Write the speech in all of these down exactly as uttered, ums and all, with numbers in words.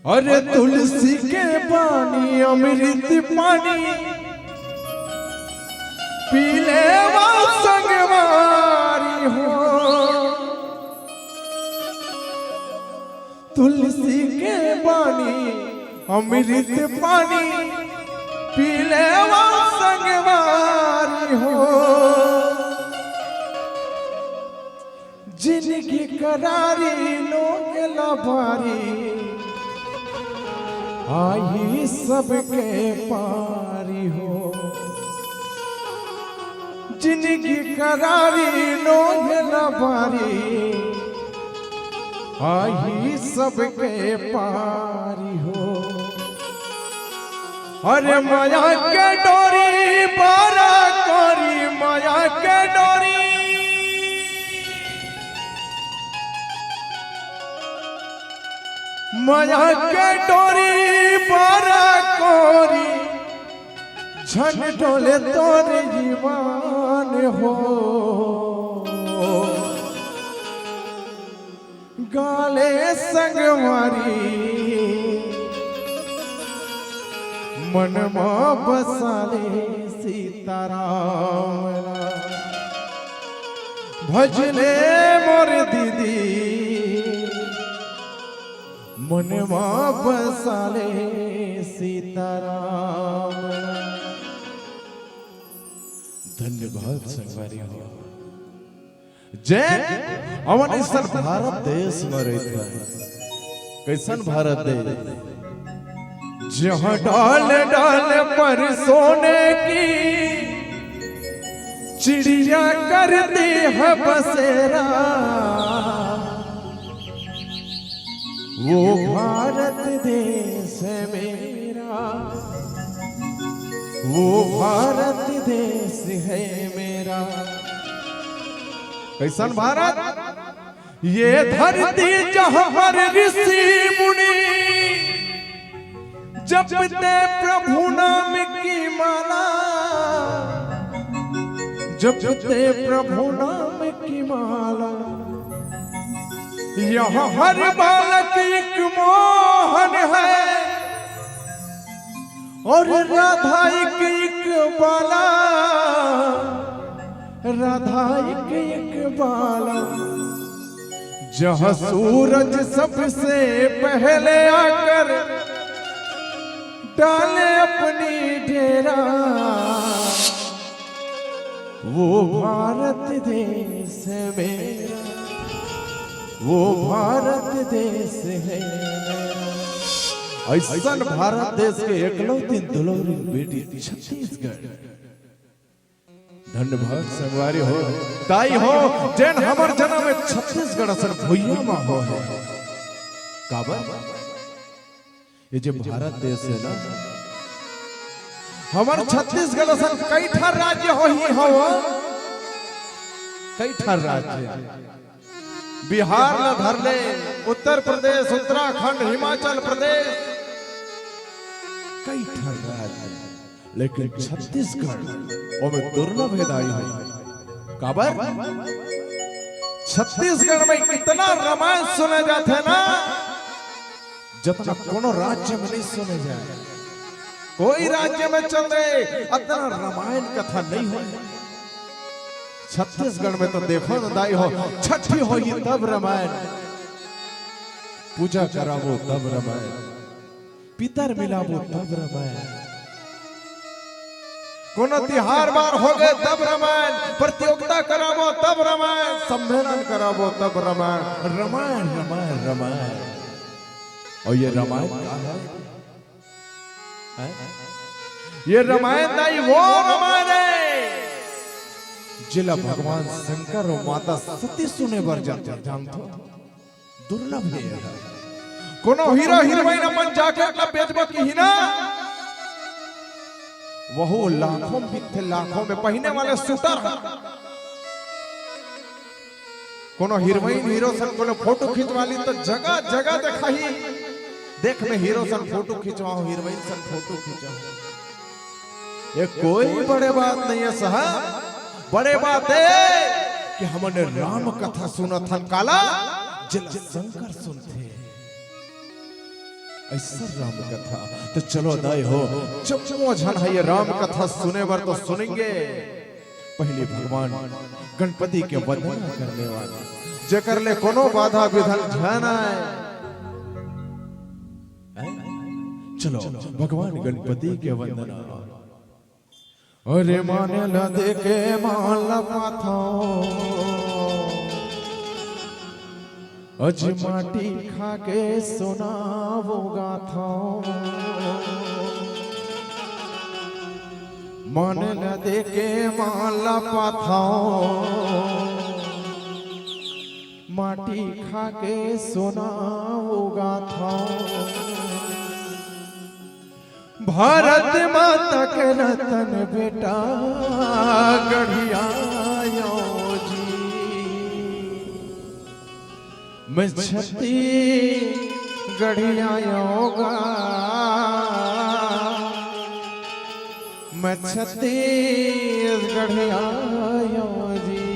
अरे तुलसी के पानी, अमृत पानी, पी लेवा संगवारी हो। तुलसी के पानी, अमृत पानी, पी लेवा संगवारी हो। जिनगी करारी नोहे ला भारी, आही सबके पारी हो। जिनगी करारी नोहे ला भारी, आही सबके पारी हो। अरे मया के डोरी बारा कोरी, मया के डोरी, मया के डोरी बारा कोरी, झन डोले तोर ईमान हो। गाले संगवारी, मन मा बसाले सीताराम ला। भजले मोर दीदी, मन मा बसाले सीताराम ला। धन्यवाद संगवारी हो। जय, अमन अइसन भारत देश म रहिथे। कइसन भारत देश? जहाँ डाल डाल पर सोने की चिड़िया करती है बसेरा, वो भारत देश है मेरा, वो भारत देश है मेरा। कइसन भारत? ये धरती जहाँ पर ऋषि मुनि जपते प्रभु नाम की माला, जपते प्रभु नाम की माला। यहाँ हर बालक एक मोहन है और राधा एक एक बाला, राधा एक एक बाला। जहाँ सूरज सबसे पहले आकर डाले अपनी डेरा, वो भारत देश है मेरा, वो भारत देश है मेरा। अइसन भारत देश के एकलौती दुलौरी बेटी छत्तीसगढ़। धन्यवाद संगवारी हो, दाई हो, जेन हमर जनम में छत्तीसगढ़ असन भुइयां मा हो है। काबर? ये जे भारत देश है ना, हमर छत्तीसगढ़ असन कई ठा राज्य होही हव, कई ठा राज्य, बिहार ला धर ले, उत्तर प्रदेश, उत्तराखंड, हिमाचल प्रदेश, कई ठा राज्य, लेकिन छत्तीसगढ़ ओमे दुर्लभ हे दाई हो। काबर? छत्तीसगढ़ में इतना रामायण सुने जाथे ना, जतना कोनो राज्य में नहीं सुने जाए। कोई राज्य में चल दे, अतना रामायण कथा नहीं होय। छत्तीसगढ़ में तो देखो न दाई हो, छठी होही तब रमायन, पूजा कराबो तब रमायन, पितर मिलाबो तब रमायन, कोनो तिहार बार होगे तब रमायन, प्रतियोगिता कराबो तब रमायन, सम्मेलन कराबो तब रमायन, रमायन, रमायन, रमायन। अउ ये रमायन का हे? हैं? ये रमायन दाई वो रमायन हे, जेला भगवान शंकर अउ माता सती सुने बर जाथे, जानथो? दुर्लभ हे। कोनो हीरो हीरोइन अपन जैकेट ला बेचबो किही ना, वहू लाखों में बिकथे, लाखों में। पहिने वाले सूटर ह। कोनो हीरोइन हीरो सन कोनो फोटो खिंचवा ली त जगह जगह देखाही, देख मैं हीरो सन फोटो खिंचवाहूं, हीरोइन सन फोटो खिंचवाहूं। ये कोई बड़े बात नहीं हे साहब, बड़े बात हे कि हमन राम कथा सुनत हन, काला जेला शंकर सुनथे। अइसन राम कथा। त चलो दाई हो, जम्मो झन ह ये राम कथा सुने बर तो सुनेंगे। पहिली भगवान गणपति के वंदना करने वाला, जेकर ले कोनो बाधा विघन झन आय। चलो भगवान गणपति के वंदना। अरे माने ला देके मान ला पाथो, अज माटी खा के सोना वो गाथो। माने ला देके मान ला पाथो, माटी खा के सोना वो गाथो। भारत माता के रतन बेटा गढ़ियायो जी, मैं छत्तीसगढ़ियायो गा, मैं छत्तीसगढ़ियायो जी।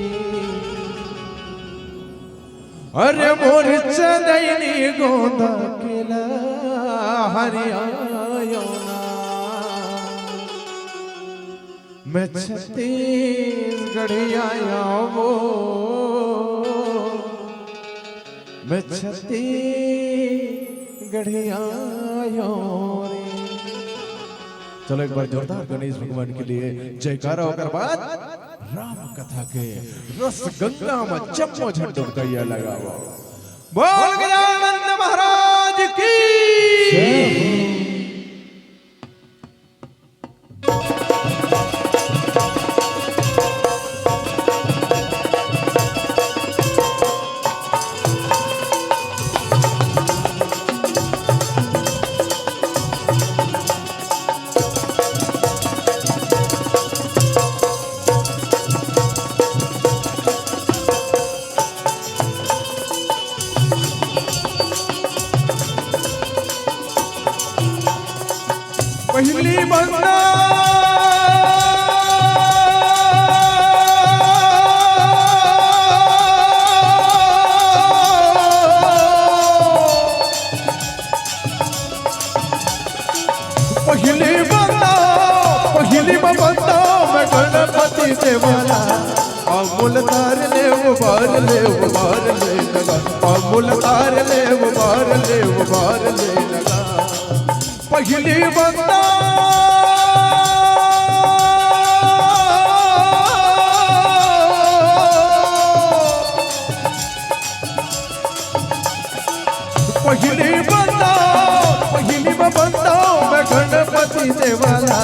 अरे मोर चंदैनी गोंदा के लहरियायो ना, मैं छत्तीसगढ़ियायो वो, मैं छत्तीसगढ़ियायो रे। चलो एक बार जोरदार गणेश भगवान के लिए जयकारा, ओकर बाद राम कथा के रस गंगा में जम्मो झन डुबकैया लगावा। बोल गजानंद महाराज की। पहिली बंदा पहिली बंदा, पहिली बंदा मैं गणपति देवाला। अमूल तार ले उबार ले उबार ले लगा, अमूल तार ले उबार ले उबार ले लगा। पहिली बंदा पहिली बंदा, पहिली में बंदा मैं गणपति देवाला।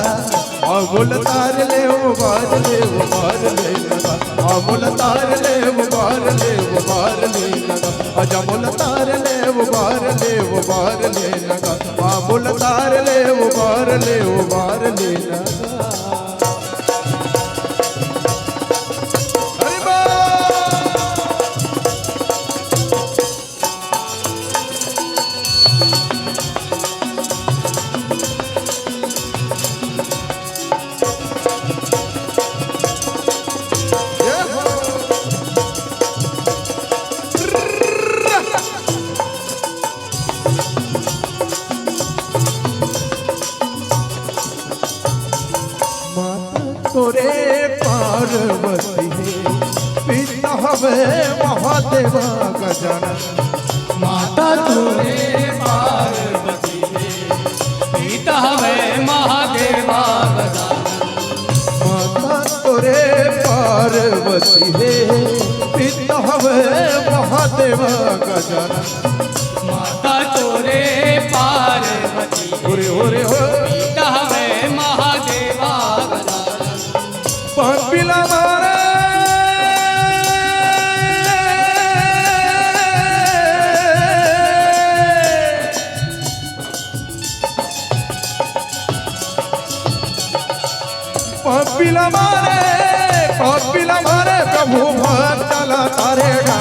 अमूल तार ले उबार ले उबार ले लगा, अमूल तार ले उबार ले उबार ले लगा, अजमूल तार ले उबार ले उबार ले लगा, अमूल तार ले उबार ले उबार ले लगा। अरे बा वे महादेवा गजानन। माता तोरे पार्वती हे, पिता हवे महादेवा गजानन। माता तोरे पार्वती हे, पिता हवे महादेवा गजानन। माता तोरे पार्वती, होरे, होरे, हो। पिता हवे महादेवा गजानन। पापी ला मारे। पापी ला मारे, पापी ला मारे, प्रभु भक्त ला तारे गा।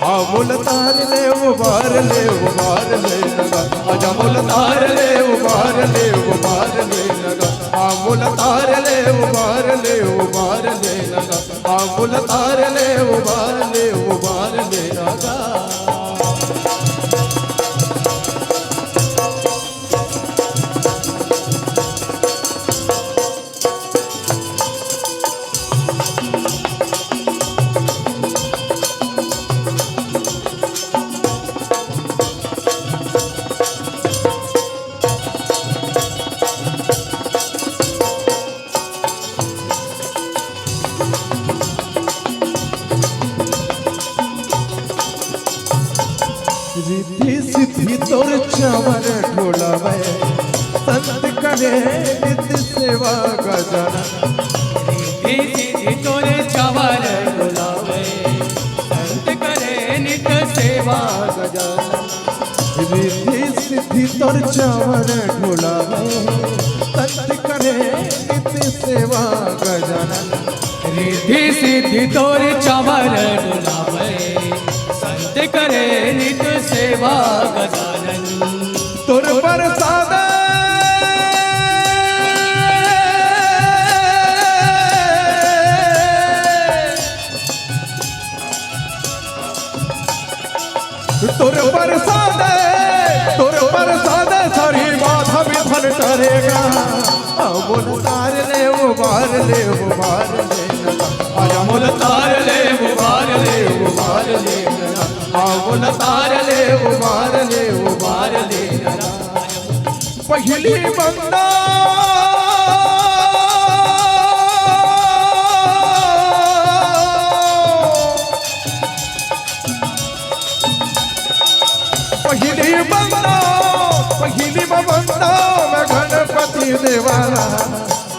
आमुल तार ले उबार ले उबार ले लगा। अजमुल तार ले उबार ले उबार ले लगा। आमुल तार ले उबार ले उबार ले लगा। आमुल तार ले उबार ले उबार ले लगा। रिद्धि सिद्धि तोर चंवर ढोलावे, संत करे नित सेवा गजानन। रिद्धि सिद्धि तोर चंवर ढोलावे, संत करे नित सेवा गजानन। रिद्धि सिद्धि तोर चंवर ढोलावे, संत करे नित सेवा गजानन। रिद्धि सिद्धि तोर चंवर ढोलावे, संत करे नित सेवा गजानन। तोर प्रसाद तोर प्रसाद, तोर प्रसाद सारी बाधा विघ्न टरेगा। आमुल तार ले उबार ले उबार ले लगा। आमुल तार ले उबार ले उबार ले लगा। आमुल तार ले उबार ले उबार ले लगा। पहिली बंदा पहिली बंदा, पहिली बंदा मैं गणपति देवाला।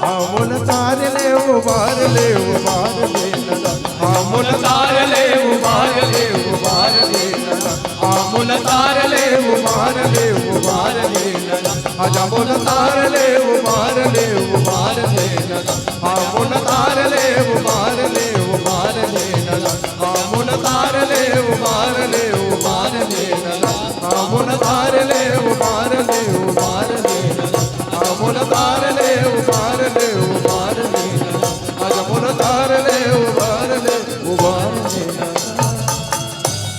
आमुल तार ले उबार ले उबार ले लगा। आमुल तार ले उबार ले उबार ले लगा। आमुल तार ले उबार ले उबार ले लगा। आजा आमुल तार ले उबार ले उबार ले लगा। आमुल तार ले उबार ले उबार ले लगा। आमुल तार ले उबार ले उबार ले लगा। आमुल तार ले उबार ले उबार ले लगा। आमुल तार ले उबार ले उबार ले लगा। आजा आमुल तार ले उबार ले उबार ले लगा।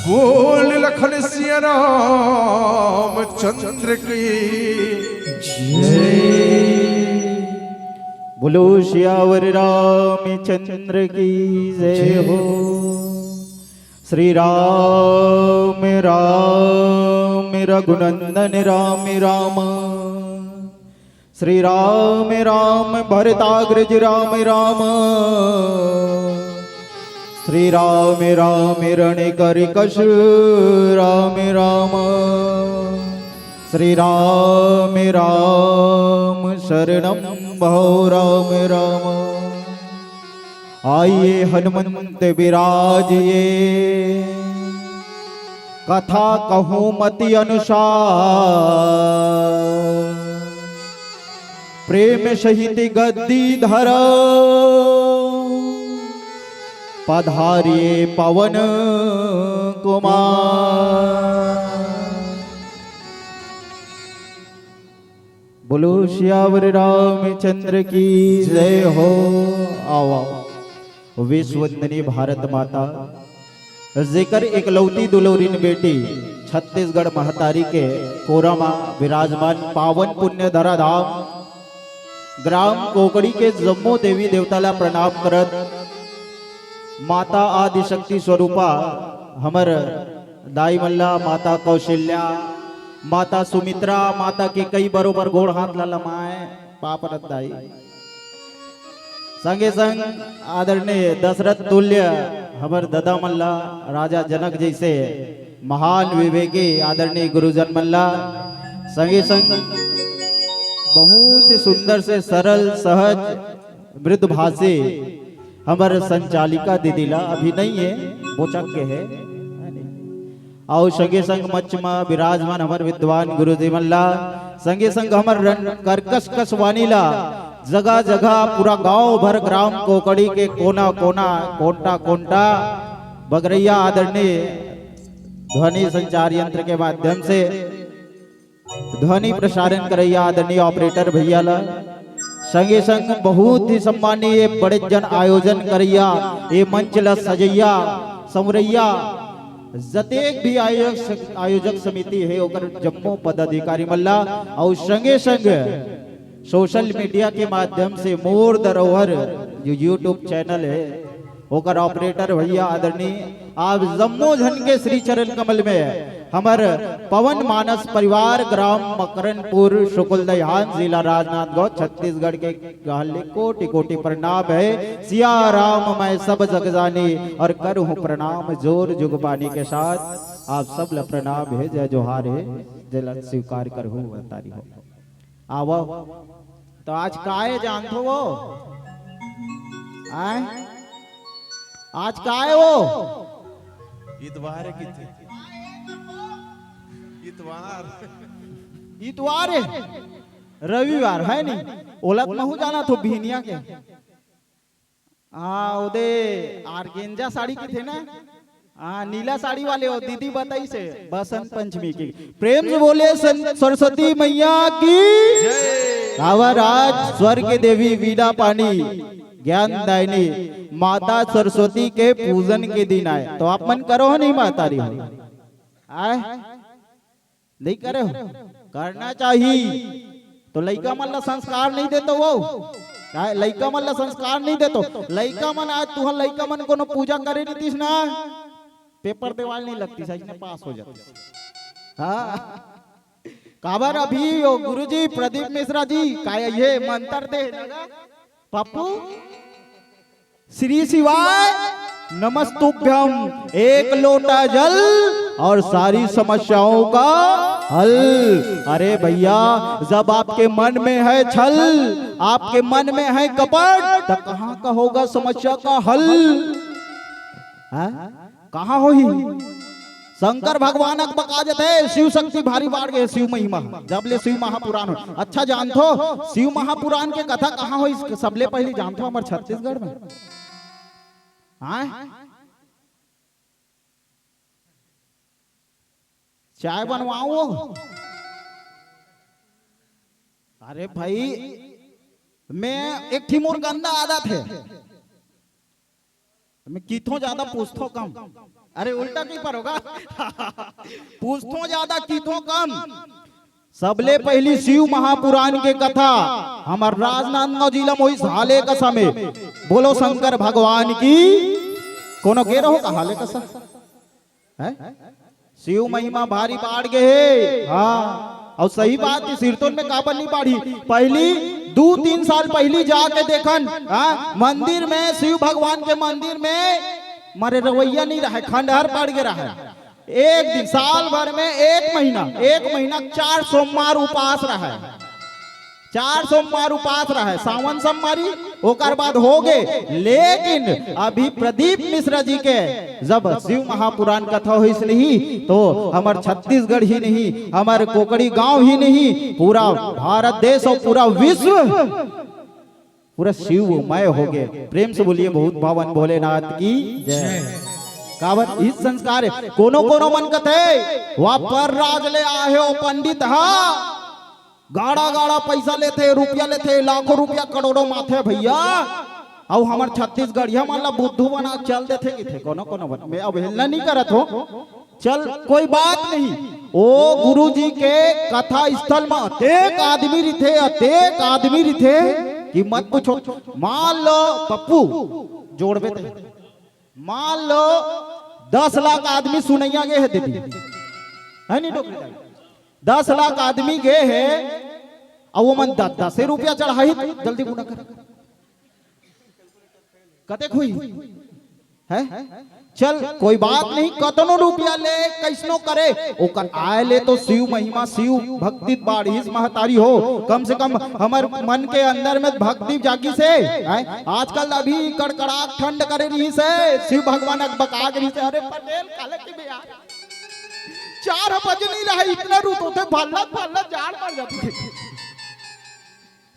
बोल लखन सिया रामचंद्र की जय। बोलो सियावर रामचंद्र की जय हो। श्री राम राम रघुनंदन राम राम। श्री राम राम भरताग्रज राम राम। श्री राम राम रणकरिकश राम राम। श्री राम राम शरणम भव राम राम। आइए हनुमंत विराजिए। कथा कहूँ मति अनुसार, प्रेम सहित गद्दी धर पधारिए पवन कुमार। बोलो सियावर रामचंद्र की जय हो। आवा विश्व वंदनी भारत माता, जेकर एकलौती दुलौरिन बेटी छत्तीसगढ़ महतारी के कोरा मा विराजमान पावन पुण्य धरा धाम ग्राम कोकड़ी के जम्मो देवी देवता ला प्रणाम करत, माता आदिशक्ति स्वरूपा हमर दाई मन ला, माता कौशल्या, माता सुमित्रा, माता के कई बरोबर गोड़ हाथ ला लमाए, पाँव परत दाई। संगे संग आदरणीय दशरथ तुल्य हमर ददा मन ला, राजा जनक जैसे महान विवेकी आदरणीय गुरुजन मन ला, संगे संग बहुत ही सुंदर से सरल, सहज, मृदुभाषी हमर संचालिका दीदी ला, अभी नहीं है, बोचक के है। अउ संगे संग मंच म विराजमान हमर विद्वान गुरुजी मन ला, संगे संग हमर रण-, कर्कश कस वाणी ला, जगह जगह पूरा गांव भर ग्राम कोकड़ी के कोना कोना, कोंटा कोंटा बगरैया आदरणीय ध्वनि संचार यंत्र के माध्यम से ध्वनि प्रसारण करैया आदरणीय operator भैया ला, संगे संग बहुत ही सम्मानीय बड़े जन आयोजन करैया, ये मंच ला सजैया, संवरैया, जतेक भी आयोजक, आयोजक समिति है, ओकर जम्मो पदाधिकारी मन ला, अउ संगे संग social media के माध्यम से मोर धरोहर जो YouTube channel है, ओकर operator भैया आदरणीय, आप जम्मो झन के श्री चरण कमल में हमर पवन मानस परिवार, ग्राम मकरनपुर, शुक्ल दैहान, जिला राजनांदगांव, छत्तीसगढ़ के गहले कोटि कोटि प्रणाम है। सिया राम मैं सब जग जानी और करूँ प्रणाम जोर जुग पानी के साथ। आप सब ला प्रणाम है, जय जोहार है, जेला स्वीकार करहु अवतारी हो। आवव। तो आज काय जानथो वो? आय? आज काय वो? इतवार है किथे? इतवार। इतवार है? रविवार है नहीं? ओला तो महू जानथों बिहनिया के। हाँ, ओदे आर्गेंजा साड़ी किथे ना? हाँ, नीला साड़ी वाले हो, दीदी बताइस हे, बसंत पंचमी की। प्रेम से बोले सं-, सरस्वती मैया की। जय। काबर आज स्वर्ग देवी वीणा पानी ज्ञान दायनी माता सरस्वती के पूजन के दिन आय, तो आप मन करो हो नहीं माता री हो? आय? नहीं करे हो? करना चाही। तो लइका मन ला संस्कार नहीं देतो वो? काय लइका मन ला संस्कार नहीं देतो? लइका मन आज तुहर लइका मन कोनो पूजा करे नहीं तीस ना, पेपर देवाल नहीं लगतीस, इसने पास हो जातीस। हाँ। काबर अभी वो गुरुजी प्रदीप मिश्रा जी काय ये मंत्र दे ना गा? पप्पू, श्री शिवाय नमस्तुभ्यम, एक लोटा जल और सारी समस्याओं का हल। अरे भैया, जब आपके मन में है छल, आपके मन में है कपट, तो कहाँ का होगा समस्या का हल? हाँ? कहाँ होही? शंकर भगवान अक बका जथे, शिव शक्ति भारी बाढ़ गे, शिव महिमा। जब ले शिव महापुराण हो, अच्छा जानथो, शिव महापुराण के कथा कहाँ होही? सबले पहली जानथो हमर छत्तीसगढ़ में। हाँ? चाय बनवाओ। अरे भाई, मैं एक ठी मोर गंदा आदत है, मैं कीथों ज्यादा पूछथों कम। अरे उल्टा की पर होगा। पूछथों ज्यादा कीथों कम। सबले पहली शिव महापुराण के कथा हमर राजनांदगांव जिला मोहिस हाले कसा में। बोलो शंकर भगवान की। कोनो गे रहो का हाले कसा? हैं? शिव महिमा भारी बाढ़ गे हे। हाँ, अउ सही बात हे, सिरतोन में काबर नहीं बाढ़ी? पहली दू तीन साल पहली जाके देखन, हाँ, मंदिर में, शिव भगवान के मंदिर में मरे रवैया नहीं रहे, खंडहर पड़ गे रहे। एक दिन, साल भर में एक महीना, एक महीना चार सोमवार उपास रहे। चार सोमवार उपास रहे, सावन सोमवारी, ओकर बाद हो गे। लेकिन अभी प्रदीप मिश्रा जी के जब शिव महापुराण कथा होइस नहीं, तो हमर छत्तीसगढ़ ही नहीं, हमर कोकड़ी गांव ही नहीं, पूरा भारत देश और पूरा विश्व पूरा शिवमय हो गे। प्रेम से बोलिए, बहुत भावन भोलेनाथ की जय। काबर इस संस्कार हे। कोनो कोनो मन कथे, "वा परराज ले आए हो पंडित हा, गाड़ा गाड़ा पैसा लेथे, रुपया लेथे, लाखों रुपया, करोड़ों माथे भैया, अउ हमर छत्तीसगढ़िया मन ला बुद्धू बना चल देथे," किथे कोनो कोनो मन। मैं अवहेलना नहीं करत हो, चल, कोई बात नहीं। ओ गुरुजी के कथा स्थल में अतेक आदमी रिथे, अतेक आदमी रिथे कि मत पूछो। मान लो पप्पू जोड़बे ते, मान लो, दस लाख आदमी सुनइया गे हे दीदी, है नी डोकरी दाई? दस लाख आदमी गे हे, अउ ओमन दस दस रुपया चढ़ाही, जल्दी गुना कर, कतेक हुई? है? चल, कोई बात नहीं, कतनो रुपया ले, कइसनो करे, ओकर आय ले तो शिव महिमा, शिव भक्ति बाढ़िस महतारी हो। कम से कम हमर मन के अंदर में भक्ति जागिस हे, हैं? आजकल अभी कड़कड़ाक ठंड करे रहिस हे, शिव भगवान अकबका गे रहिस हे, "अरे पटेल, काला के बे यार, चार बजे नहीं रहा, इतना रुत होथे, भल्ला भल्ला जाड़ मर जाथे।"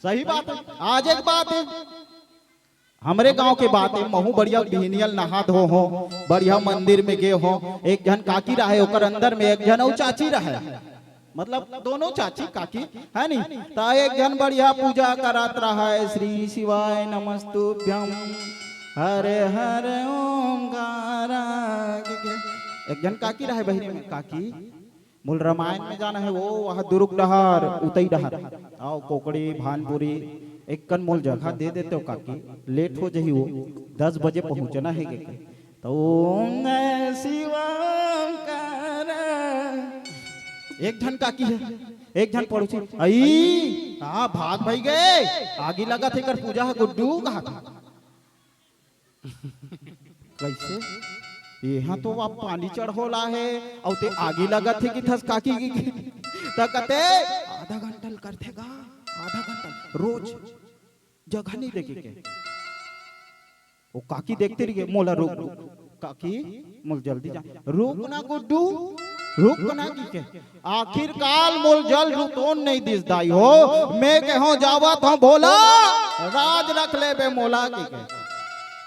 सही बात है, आज एक बात है, हमरे गांव के बात हे, महू बढ़िया बिहनियल नहा धो हो, बढ़िया मंदिर में गे हो, एक झन काकी रहे, ओकर अंदर में एक झन अउ चाची रहे, मतलब दोनों चाची काकी, है नी? त एक झन बढ़िया पूजा करत रहे, "श्री शिवाय नमस्तुभ्यम, हरे हरे ओमकारा" के, के। एक झन काकी रहे बहिरे में, "काकी, मोला रामायण में जाना हे, वो वहाँ दुरुग डहर, उतई डहर। अउ कोकड़ी, भानपुरी, एक कन मोला जगह दे देते हो काकी, लेट हो जही वो, दस बजे पहुँचना हे गे।" तो ओम शिवम कर। एक झन काकी हे, एक झन पड़ोसी, "अई, हाँ, भाग भाई गे, आगी लगत हे कर पूजा हे गुड्डू," कहा था। कइसे? एहा तो अब पानी चढ़ोला हे, अउ ते आगी लगत हे कि थस काकी की, त कते आधा घंटा ल करथे गा, आधा घंटा रोज जगह नहीं देखे के। वो काकी देखते रहिगे, "मोला रोक, रोक।" "काकी, मोला जल्दी जा।" "रुक ना गुड्डू, रुक ना," की के। आखिरकार मोल जल रुतोन नहीं दिस दाई हो, मैं कहो जावत हूँ भोला, राज रख लेबे मोला की के।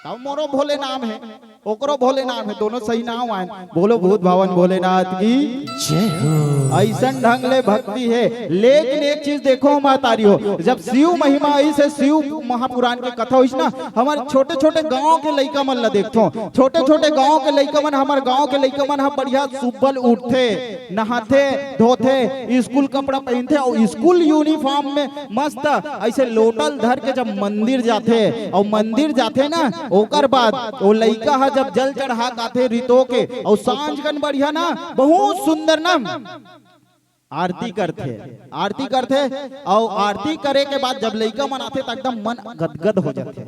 तब मोरो भोले नाम है, ओकरो भोले नाम है, दोनों सही नाम आए। बोलो भूत भावन भोलेनाथ की जय हो। ऐसन ढंग ले भक्ति है, लेकिन एक चीज देखो महतारी हो, जब शिव महिमा इसे शिव महापुराण के कथा होइस ना, हमर छोटे छोटे गांव के लइका मन ला देखथो, छोटे छोटे गांव के लइका मन, हमर गांव के लइका मन ह बढ़िया सुब्बल उठथे, नहाथे, धोथे, स्कूल कपड़ा पहिनथे अउ स्कूल यूनिफॉर्म में मस्त ऐसे लोटा ल धर के जब मंदिर जाथे अउ मंदिर जाथे ना, ओकर बाद वो लइका ह जब जल चढ़ा के आथे रितो के अउ सांझ कन बढ़िया ना, बहुत सुंदर ना आरती करथे, आरती करथे अउ आरती करे के बाद जब लइका मन आथे त एकदम मन गदगद हो जाथे।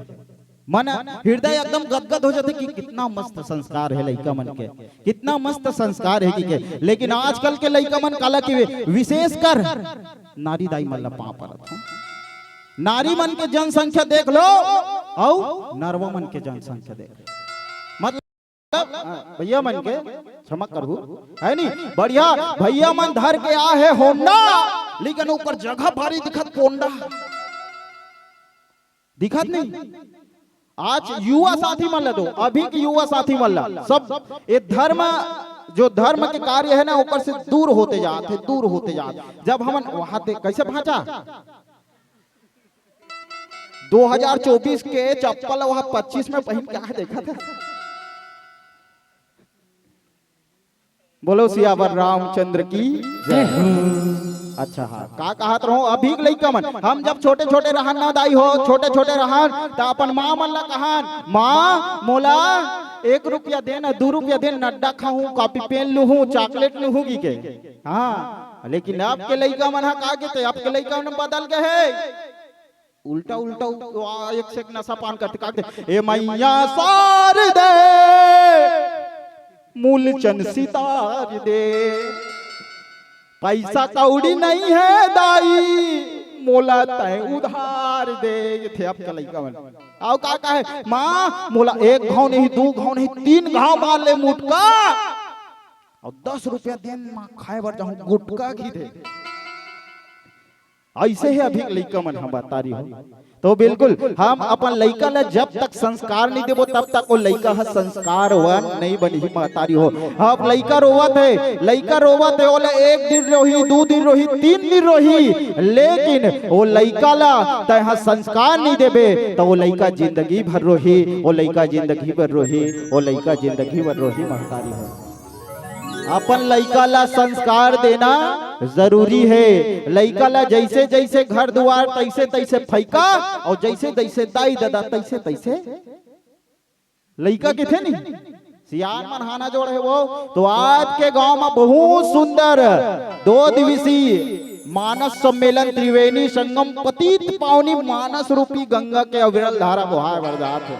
मन, हृदय एकदम गदगद हो जाथे कि कितना मस्त संस्कार है लइका मन के, कितना मस्त संस्कार है कि के। लेकिन आजकल के लइका मन काला कि विशेषकर नारी दाई मन ला पाँव परत हो। नारी मन के जनसंख्या देख लो अउ नरवा मन के जनसंख्या देख लो। मतलब, हाँ, भैया मन के क्षमा करहू, है नी? बढ़िया भैया मन धर के आ है होंडा, लेकिन ओकर जगह भारी दिखत कोंडा। दिखत नहीं। आज युवा साथी मन ला दो, अभी के युवा साथी मन ला, सब ये धर्म, जो धर्म के कार्य है ना, ओकर से दूर होते जात है, दूर होते जात। जब हमन वहां ते कैसे भांचा, दो हज़ार चउबीस के चप्पल वहां पच्चीस में पहिन के आ देखा था। बोलो सियावर रामचंद्र की जय हो। अच्छा, हाँ, का कहत रहो, अभी के लइका मन, हम जब छोटे छोटे रहन ना दाई हो, छोटे छोटे रहन, त अपन माँ मन ला कहन, "माँ, मोला एक रुपया दे ना, दू रुपया दे ना, नड्डा खाहूँ, कॉपी पेन लूहूँ, चॉकलेट लूहूँ," की के। हाँ, लेकिन अब के लइका मन हा का के, ते अब के लइका मन बदल गए है। उल्टा उल्टा उ-, वा, एक से एक नशा पान करथे, का कथे, "ए मैया सार दे, मूलचन सितार दे, पैसा कौड़ी नहीं है दाई, मोला तय उधार दे।" ये थे आपका लइका मन। अउ का कहे, "माँ, मोला एक घाव नहीं, दू घाव नहीं, तीन घाव मार ले मुटका, अउ दस रुपया देन माँ, खाए बर जाहूँ गुटका," की दे। ऐसे ही अभी लइका मन हम बता रही हो। तो बिल्कुल, हम अपन लइका ला जब तक संस्कार नहीं देबो, तब तक वो लइका ह संस्कारवान नहीं बनही, महतारी हो। अब लइका रोवत है, लइका रोवत है, ओला एक दिन रोही, दू दिन रोही, तीन दिन रोही, लेकिन वो लइका ला तय ह संस्कार नहीं देबे, तो वो लइका जिंदगी भर रोही, वो लइका जिंदगी भर रोही, वो लइका जिंदगी भर रोही, महतारी हो। अपन लइका ला संस्कार देना जरूरी है। लइका ला जैसे जैसे घर दुआर तैसे तैसे फैका, और जैसे जैसे दाई ददा तैसे तैसे लइका कथे नहीं, सियान मन हाना जोड़ हे वो। तो आपके गांव में बहुत सुंदर दो दिवसीय मानस सम्मेलन, त्रिवेणी संगम, पतित पावनी मानस रूपी गंगा के अविरल धारा बोहाय बर जात हे,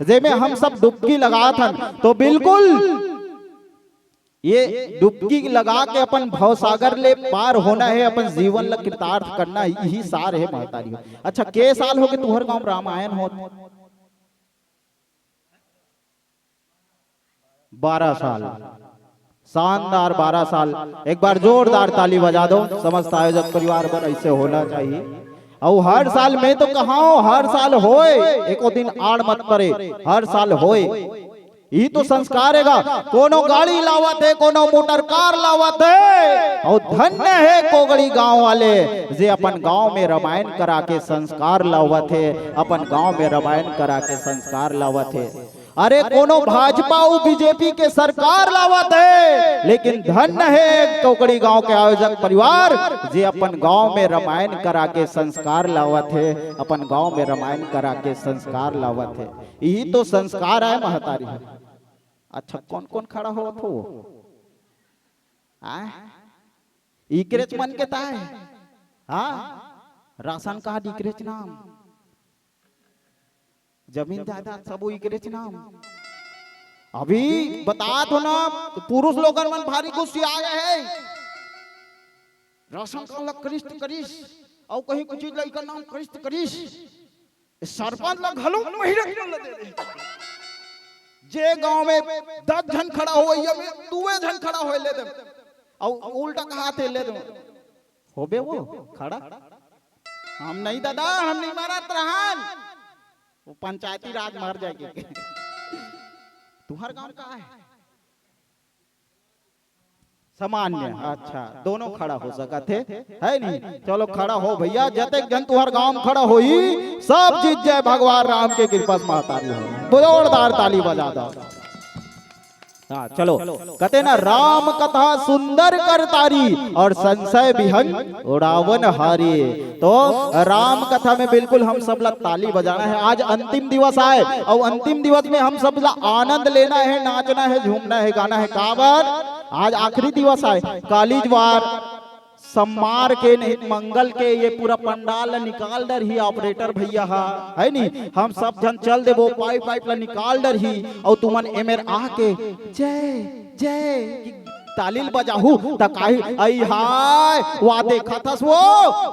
जेमे हम सब डुबकी लगात हन। तो बिल्कुल ये डुबकी लगा के अपन भवसागर ले पार होना हे, अपन जीवन ला कृतार्थ करना हे, यही सार हे महतारी हो। अच्छा, के साल होगे तुहर गांव रामायण होत? बारह साल। शानदार बारह साल। एक बार जोरदार ताली बजा दो समस्त आयोजक परिवार बर, ऐसे होना चाहिए। अउ हर साल, मैं तो कहा हूं, हर साल होए, एको दिन आड़ मत परे, हर साल होए। यही तो संस्कार हे गा। कोनो गाड़ी लावत हे, कोनो मोटर कार लावत हे, अउ धन्य हे कोगड़ी गांव वाले, जे अपन गांव में रामायण करा के संस्कार लावत हे, अपन गांव में रामायण करा के संस्कार लावत हे। अरे, कोनो भाजपा अउ बीजेपी के सरकार लावत हे, लेकिन धन्य हे कोगड़ी गांव के आयोजक परिवार, जे अपन गांव में रामायण करा के संस्कार लावत हे, अपन गांव में रामायण करा के संस्कार लावत हे। यही तो संस्कार आय महतारी। अच्छा, कौन कौन खड़ा होवत हो? आय? इकरेच मन के ताय? हाँ? राशन कार्ड इकरेच नाम, जमीन जायदाद सबो इकरेच नाम। अभी बतात हो ना, तो पुरुष लोगन मन भारी गुस्सिया गए हे। राशन कार्ड ला करिस त करिस, अउ कहीं कुछ चीज ला इकर नाम करिस त करिस। सरपंच ला घलो महिला के ला दे दे। जे गांव में दस झन खड़ा होवइया में दुए झन खड़ा होए ले दे। अउ उल्टा कहा थे ले दे। होबे वो खड़ा? हम नहीं दादा, हम नहीं मानत रहन। वो पंचायती राज मर जाए के। तुहर गांव का हे? सामान्य। अच्छा, दोनों खड़ा हो सकत हे, है नहीं? चलो खड़ा हो भैया, जतेक झन तुहर गांव में खड़ा होई, सब जीत जाए भगवान राम के कृपा से महतारी हो। जोरदार ताली बजा दो। हाँ, चलो। कहते ना, राम कथा सुंदर करतारी और संशय विहंग उड़ावन हारी। तो राम कथा में बिल्कुल हम सब ला ताली बजाना हे। आज अंतिम दिवस आय अउ अंतिम दिवस में हम सब ला आनंद लेना हे, नाचना हे, झूमना हे, गाना हे। काबर आज आखिरी दिवस आय। काली जवार, सम्मार के नहीं, मंगल के ये पूरा पंडाल ला निकाल डरही ऑपरेटर भैया हा, है नी? हम सब झन चल देबो, पाइप पाइप ला निकाल डरही, अउ तुमन एमेर आके जय जय की ताली ल बजाहू, त काही, अई हाय, वा देखत हस वो,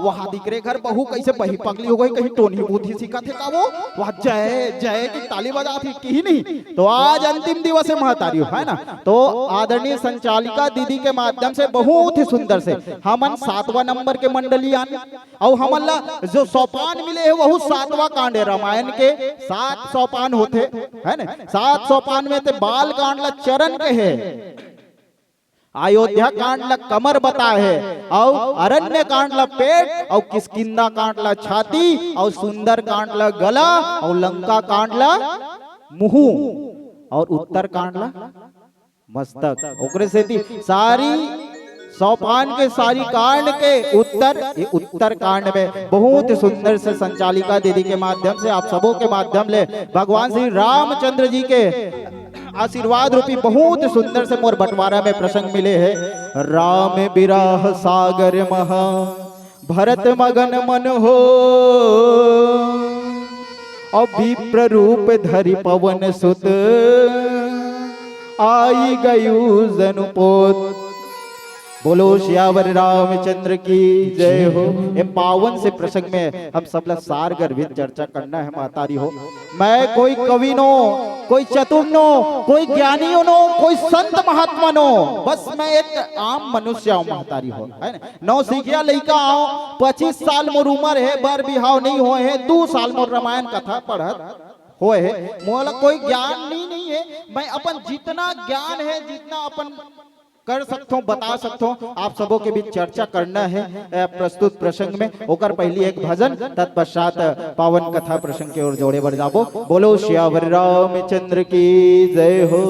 वहा दिकरे घर बहू कैसे बही पगली हो गई, कहीं टोनी बूथी सीखत हे का वो? वहा जय जय की ताली बजात हे कि नहीं? तो आज अंतिम दिवस हे महतारी, है ना? तो आदरणीय संचालिका दीदी के माध्यम से बहुत ही सुंदर से हमन सातवां नंबर के मंडली आन, अउ हमन ला जो सोपान मिले हे, वहू सातवां कांड हे रामायण के। सात सोपान होथे, है ना? सात सोपान में ते बाल कांड ला चरण कहे, अयोध्या कांड ला कमर बताए हे, अउ अरण्य कांड ला पेट, अउ किष्किंधा कांड ला छाती, अउ सुंदर कांड ला गला, अउ लंका कांड ला मुंह, अउ उत्तर कांड ला मस्तक। ओकरे सेती सारी सोपान के, सारी कांड के उत्तर, ये उत्तर कांड में बहुत सुंदर से संचालिका दीदी के माध्यम से, आप सबों के माध्यम ले भगवान श्री रामचंद्र जी के आशीर्वाद रूपी बहुत सुंदर से मोर बंटवारा में प्रसंग मिले हे। राम बिरह सागर महा भरत मगन मन हो, अउ विप्र रूप धरि पवन सुत आई गयु जनु पोत। बोलो सियावर रामचंद्र की जय हो। ये पावन से प्रसंग में हम सब ला सार गर्भित चर्चा करना हे महतारी हो। मैं कोई कवि नो, कोई चतुर नो, कोई ज्ञानी नो, कोई संत महात्मा नो, बस मैं एक आम मनुष्य हूँ महतारी हो, है ना? नौसिखिया लइका हूँ, पच्चीस साल मोर उमर हे, बर बिहाव नहीं होए हे, दू साल मोर रामायण कथा पढ़त होए हे, मोला कोई ज्ञान नहीं, नहीं हे। मैं अपन जितना ज्ञान हे, जितना अपन कर सकथों, बता सकथों, आप सबों के बीच चर्चा करना हे, अ, प्रस्तुत प्रसंग में। ओकर पहली एक भजन, तत्पश्चात पावन कथा प्रसंग के ओर जोड़े बर जाबो। बोलो सियावर रामचंद्र की जय हो।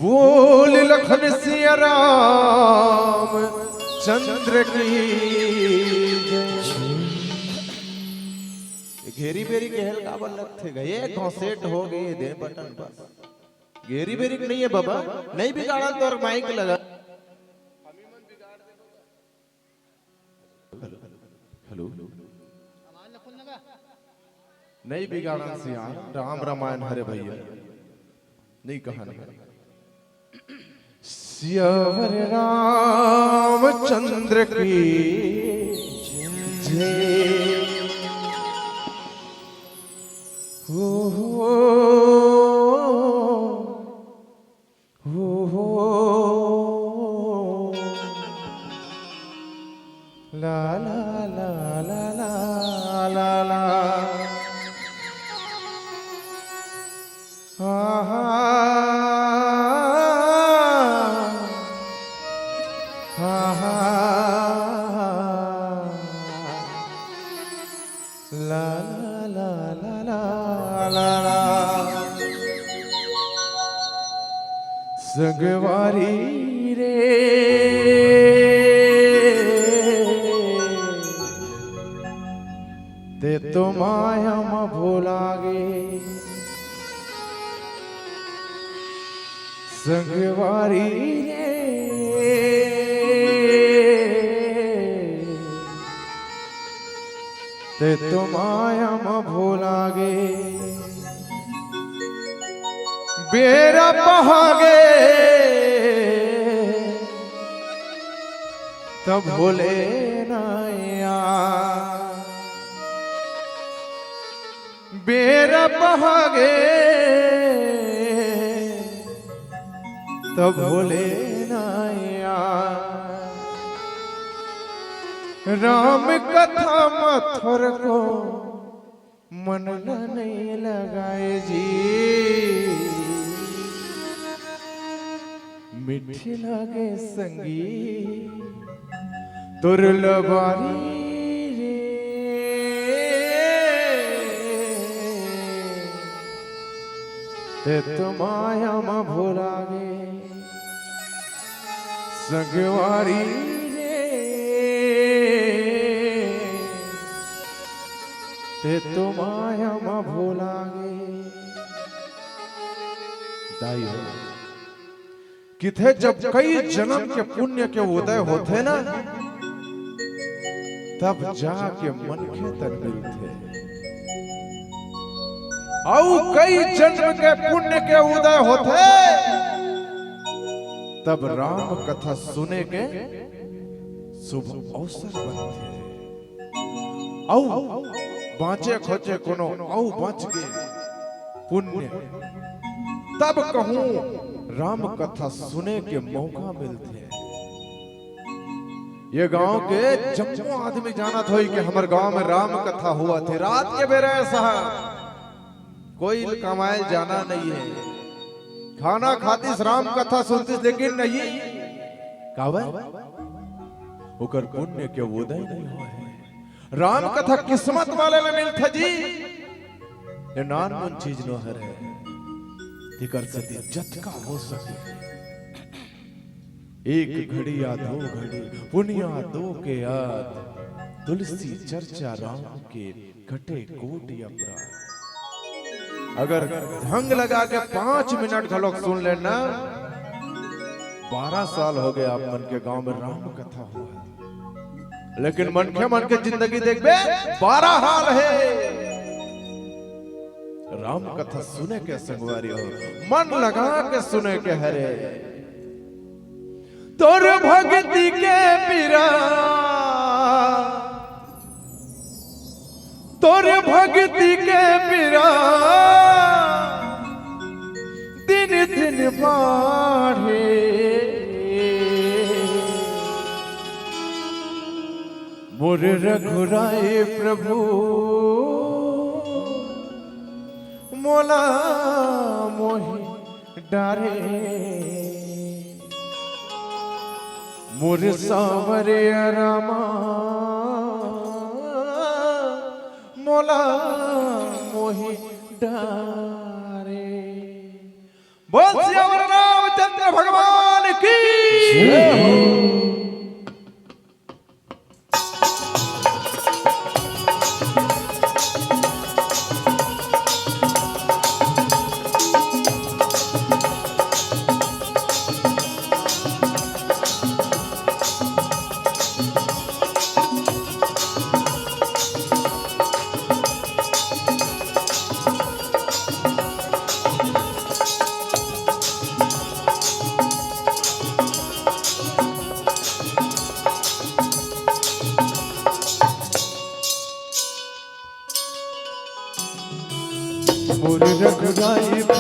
बोल लखन सिया राम चंद्र की जय। घेरी बेरी के हेल काबर लगथे गा? ये घोंसेट हो गए दे बटन बस। घेरी बेरी के नहीं है बाबा, नहीं बिगाड़न तोर माइक लगा। Hello, hello. नहीं बिगाड़न सियान, राम रामायण हरे भैया। नहीं कहा नहीं। सियावर रामचंद्र की जय। हो, हो, हो, हो। ला, ला, ला, ला, ला, ला, ला। आहा। आहा। ला, ला, ला, ला, ला, ला। संगवारी रे, ते तो माया म भुला गे। संगवारी रे, ते तो माया म भुला गे। बेरा पहा गे, तब भूले नया। बेरा पहा गे, तब भूले नया। राम कथा म थोरको मन ल नहीं लगाए जी। मीठी लागे संगी तोर लबारी रे, ते तो माया म भुला गे संगवारी रे, ते तो माया म भुला गे। दाई हो, किथे जब कई जन्म के पुण्य के उदय होथे ना, तब जाके मनखे तन मिलथे। अउ कई जन्म के पुण्य के उदय होथे, तब राम कथा सुने के शुभ अवसर बनथे। अउ बाँचे खोचे कोनो अउ बच गे पुण्य, तब कहूँ राम कथा सुने के मौका मिलथे। ये गांव के जम्मो आदमी जानत होही कि हमर गांव में राम कथा होवत हे। रात के बेरा ऐसा कोई कमाए जाना नहीं है, खाना खातिस, राम कथा सुनतिस, लेकिन नहीं, काबर? ओकर पुण्य के उदय नहीं होय हे। राम कथा किस्मत वाले ल मिलथे जी, ये नानमुन चीज नो हरे। तेकर सेती जतका हो सके, एक घड़ी या दो घड़ी, पुनिया दो के याद, तुलसी चर्चा राम के, कटे कोटि अपराध। अगर ढंग लगा के पाँच मिनट घलोक सुन लेना, बारह साल हो गए आप मन के गांव में राम कथा हुआ, लेकिन मनखे मन के जिंदगी देखबे, बारह हाल हे। राम कथा सुने के संगवारी हो, मन लगा के सुने के हरे। तोर भक्ति के पीरा, तोर भक्ति के पीरा दिन दिन बाढ़े। मोर रघुराई प्रभु मोला मोहि डारे। मोर सांवरिया रामा मोला मोहि डारे। बोल सियावर रामचंद्र भगवान की। जय हो।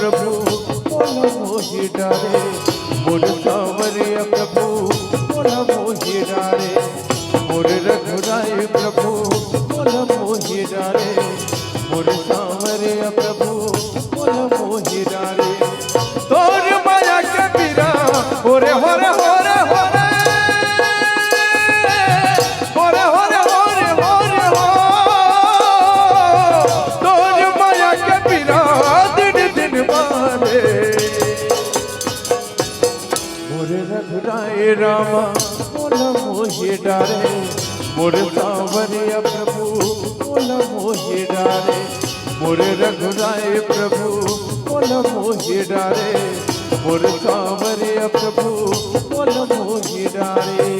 प्रभु मोला मोहि डारे, मोर सांवरिया प्रभु मोला मोहि डारे, मोर रघुराई प्रभु मोला मोहि डारे, मोर सांवरिया प्रभु मोला मोहि डारे। तोर माया के पीरा, होरे, होरे, होरे, होरे। होरे, होरे, होरे, होरे, हो। तोर माया के पीरा दिन दिन बाढ़े। मोर रघुराई रामा, मोला मोहि डारे। मोर सांवरिया प्रभु, मोला मोहि डारे। मोर रघुराई प्रभु, मोला मोहि डारे। मोर सांवरिया प्रभु, मोला मोहि डारे।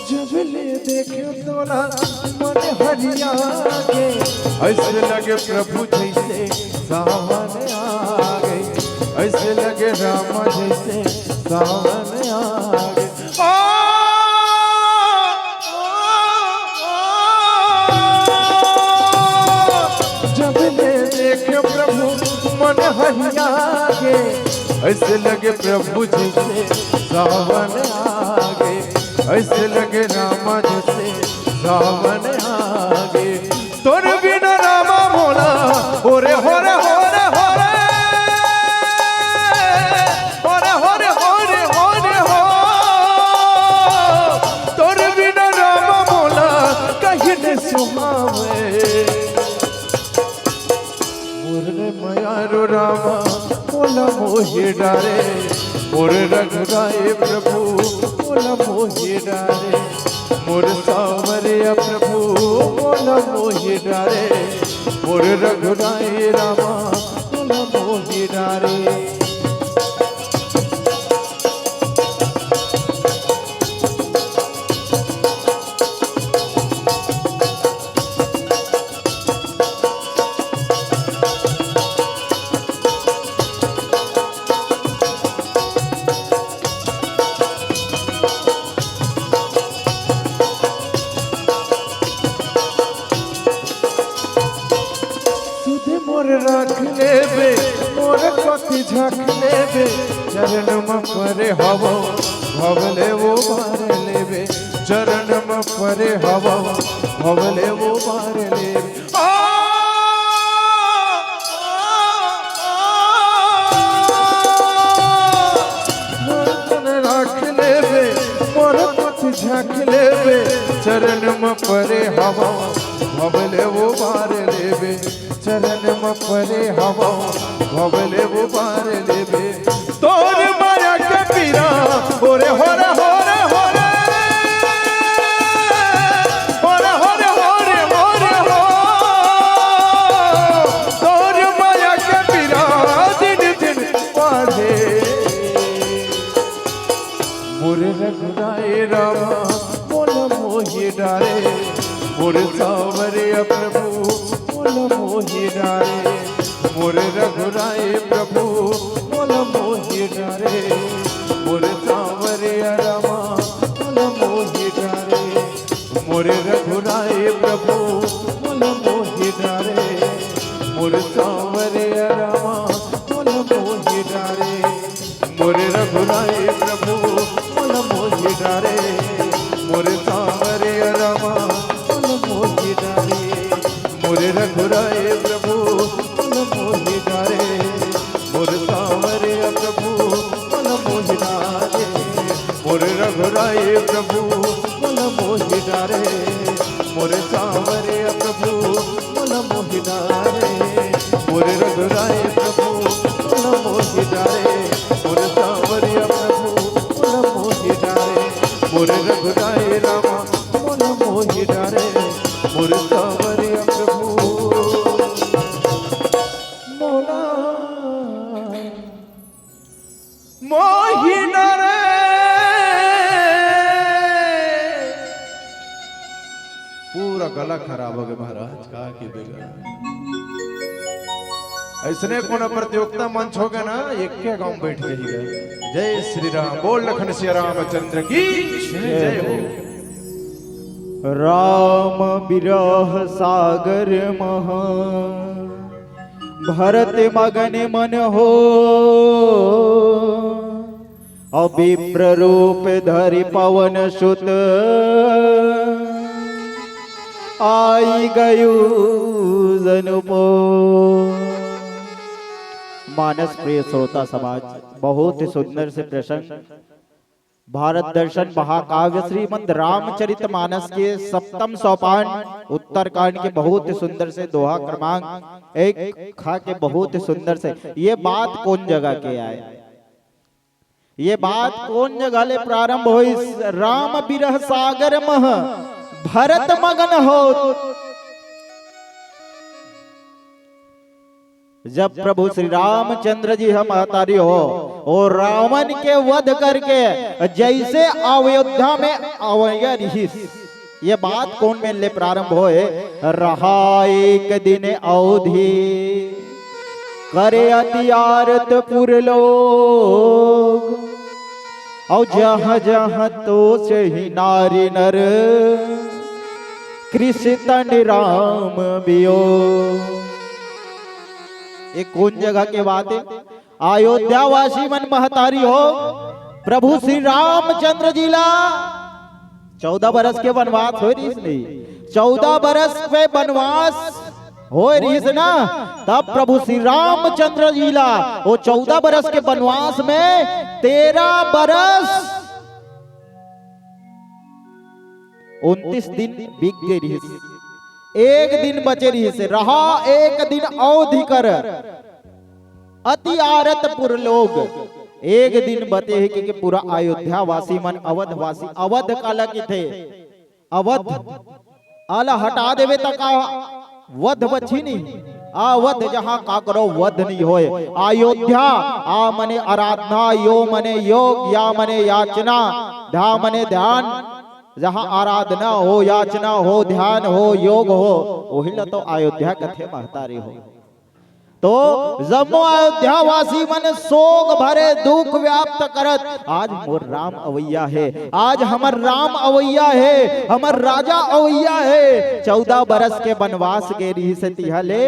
जब ले देखे तोला मन हरिया गे, ऐसे लगे प्रभु जैसे सावन आ गे, ऐसे लगे रामा जैसे सावन आ गे। ओ, ओ, ओ, जब ले देखे प्रभु मन हरिया गे, ऐसे लगे प्रभु जैसे सावन आ गे, ऐसे लगे रामा जैसे सावन आ गे। तोर बिना रामा मोला, होरे, होरे, होरे, होरे। होरे, होरे, होरे, होरे, हो। तोर बिना रामा मोला कहीं न सुहावे। मोर मयारो रामा मोला मोहि डारे, मोर रघुराई प्रभु मोला मोहि डारे, मोर सांवरिया प्रभु मोला मोहि डारे, मोर रघुराई रामा मोला मोहि डारे। सुध मोर राख लेबे, मोर कति झाँक लेबे, चरण म परे हवव, भव ले उबार लेबे, चरण म परे हवव, भव ले उबार लेबे। आ, आ, आ, मोर तन राख लेबे, मोर पथ झाँक लेबे, चरण म परे हवव, भव ले उबार लेबे, चरण म परे हवव, भव ले उबार लेबे। तोर माया के पीरा, होरे, होरे, होरे, होरे। होरे, होरे, होरे, होरे, हो। तोर माया के पीरा दिन दिन बाढ़े। मोर रघुराई रामा मोला मोहि डारे, मोर सांवरिया प्रभु मोला मोहि डारे, मोर रघुराई प्रभु मोला मोहि डारे, मोर सांवरिया रामा मोला मोहि डारे, मोर रघुराई प्रभु मोला मोहि डारे, मोर सांवरिया रामा मोला मोहि डारे। मोर रघुराई प्रभु मोला मोहि डारे, मोर सांवरिया रामा मोला मोहि डारे, मोर रघुराई प्रभु मोला मोहि डारे, मोर सांवरिया प्रभु मोला मोहि डारे, मोर रघुराई प्रभु मोला मोहि डारे, मोर सांवरिया प्रभु मोला मोहि डारे, मोर रघुराई प्रभु मोला मोहि डारे, मोर सांवरिया प्रभु मोला मोहि डारे, मोर रघुराई रामा मोला मोहि डारे, मोर सांवरिया प्रभु मोला मोहि डारे। गला खराब हो गया महाराज, का की बेगा। ऐसने कोनो प्रतियोगिता मंच हो गया ना, एक के गांव बैठ जाइएगा। जय श्री राम, बोल लखन सिया रामचंद्र की जय हो। राम बिरह सागर मह भरत मगन मन हो, अउ विप्र रूप धरि पवन सुत आई गयु जनु पो। मानस प्रिय श्रोता समाज, बहुत ही सुंदर से प्रसंग भारत दर्शन महाकाव्य श्रीमद् रामचरित मानस के सप्तम सोपान उत्तरकांड के बहुत ही सुंदर से दोहा क्रमांक एक खा के बहुत ही सुंदर से। ये बात कौन जगह के आय? ये बात कौन जगह ले प्रारंभ होइस? राम बिरह सागर मह भरत मगन हो। जब प्रभु श्री रामचंद्र जी ह महतारी हो, ओ रावण के वध करके जैसे अयोध्या में अवैया रिहिस, ये बात कौन में ले प्रारंभ होए? रहा एक दिन अवधि करे अति आरत पुर लोग, और जहाँ जहाँ तो सही नारी नर कृष्ण तन राम बियो। ये कौन जगह के बात है? अयोध्या वासी मन महतारी हो, प्रभु श्री रामचंद्र जी ला चौदह बरस के वनवास होय रहिस नहीं, चौदह बरस के वनवास होय रहिस ना, तब प्रभु श्री रामचंद्र जी ला वो चौदह बरस के वनवास में तेरह बरस उनतीस दिन बीत गए रहिस, एक दिन बचे रहिस, रहा एक दिन अवधि कर अति आरत पुर लोग। एक दिन बचे हे कि, कि पूरा अयोध्या वासी मन, अवध वासी, अवध काला किथे? अवध आला हटा देवे त का वध बची नहीं? अवध जहाँ काकरो वध नहीं होए। अयोध्या आ मने आराधना, यो मने योग, या मने याचना, धा मने ध्यान। जहाँ आराधना हो, याचना हो, ध्यान हो, योग हो, वही ला तो अयोध्या कथे महतारी हो। तो जम्मो अयोध्या वासी मन शोक भरे दुख व्याप्त करत, आज मोर राम अवैया हे, आज हमर राम अवैया हे, हमर राजा अवैया हे। चौदह बरस के वनवास गे रिहिस तिहा ले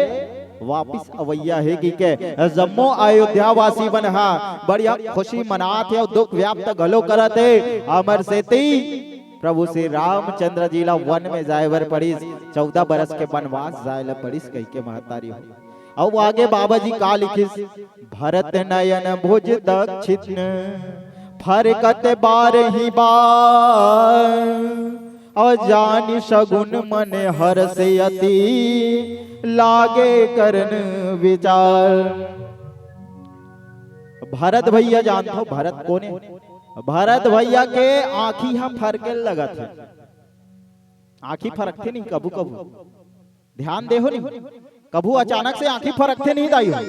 वापिस अवैया हे कि के जम्मो अयोध्या वासी मन हा बढ़िया खुशी मनात हे अउ दुख व्याप्त घलो करत हे। हमर सेती प्रभु श्री रामचंद्र जी ला वन में जाय बर पड़िस, चौदह बरस के वनवास जाय ला पड़िस कहिके महतारी हो। अउ आगे बाबा जी का लिखिस? भरत नयन भुज दक्षिण फरकत बारही बार, अउ जानि सगुन मन हरष अति लागे करन विचार। भरत भैया जानथो, भरत कोने? भरत भैया के आँखी ह फरके लगत हे। आँखी फरकथे नहीं कभू कभू, ध्यान देहो नहीं, कभू अचानक से आँखी फरकथे नहीं दाई हो,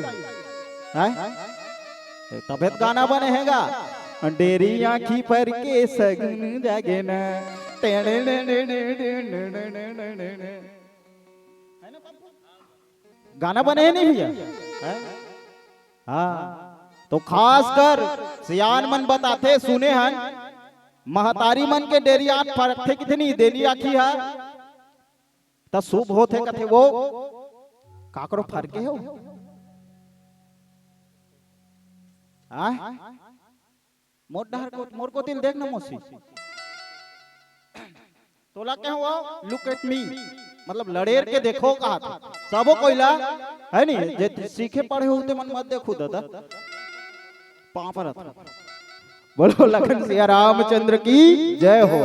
हैं? तभे त गाना बने हे गा, डेरी आँखी फरके सगुन जागे ना। गाना बने हे नहीं भैया, हैं? हाँ, तो खासकर सियान मन बताथे, सुने हन, महतारी मन के डेरी आँख फरकथे किथे नहीं, डेरी आँखी ह त शुभ होथे कथे वो। काकरो फरके हो? आय? मोर डहर को, मोर कोतिल देख ना मौसी। तोला कहे वो, look at me, मतलब लड़ेर के देखो कहा था। सबो कोई ला, है नहीं? जे सीखे पढ़े हो ते मन मत देखो दादा। पाँव परत। बोलो लखन सिया रामचंद्र की जय हो।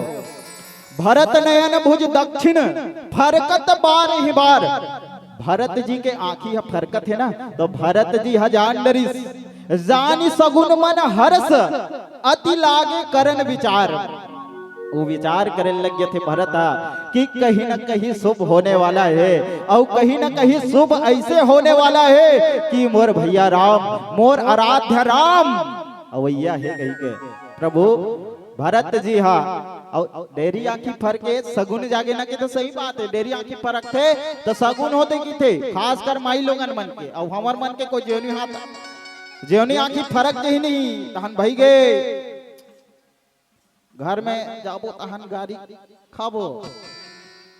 भरत नयन भुज दक्षिण फरकत बारही बार। भरत जी के आँखी ह फरकत हे ना, तो भरत जी ह जान डरिस, जानि सगुन मन हरष अति लागे करन विचार। वो विचार करे लग थे भरत ह कि कहीं न कहीं शुभ होने वाला हे, अउ कहीं न कहीं शुभ ऐसे होने वाला हे कि मोर भैया राम, मोर आराध्य राम अवैया हे कहिके। प्रभु भरत जी हा अउ डेरी आँखी फरके सगुन जागे ना, के तो सही बात हे। डेरी आँखी फरकथे तो सगुन होथे किथे, खासकर माई लोगन मन के। अउ हमर मन के कोई जेवनी हाथ, जेवनी आँखी फरक जही नहीं, तहन भई गे। घर में जाबो तहन गारी खाबो।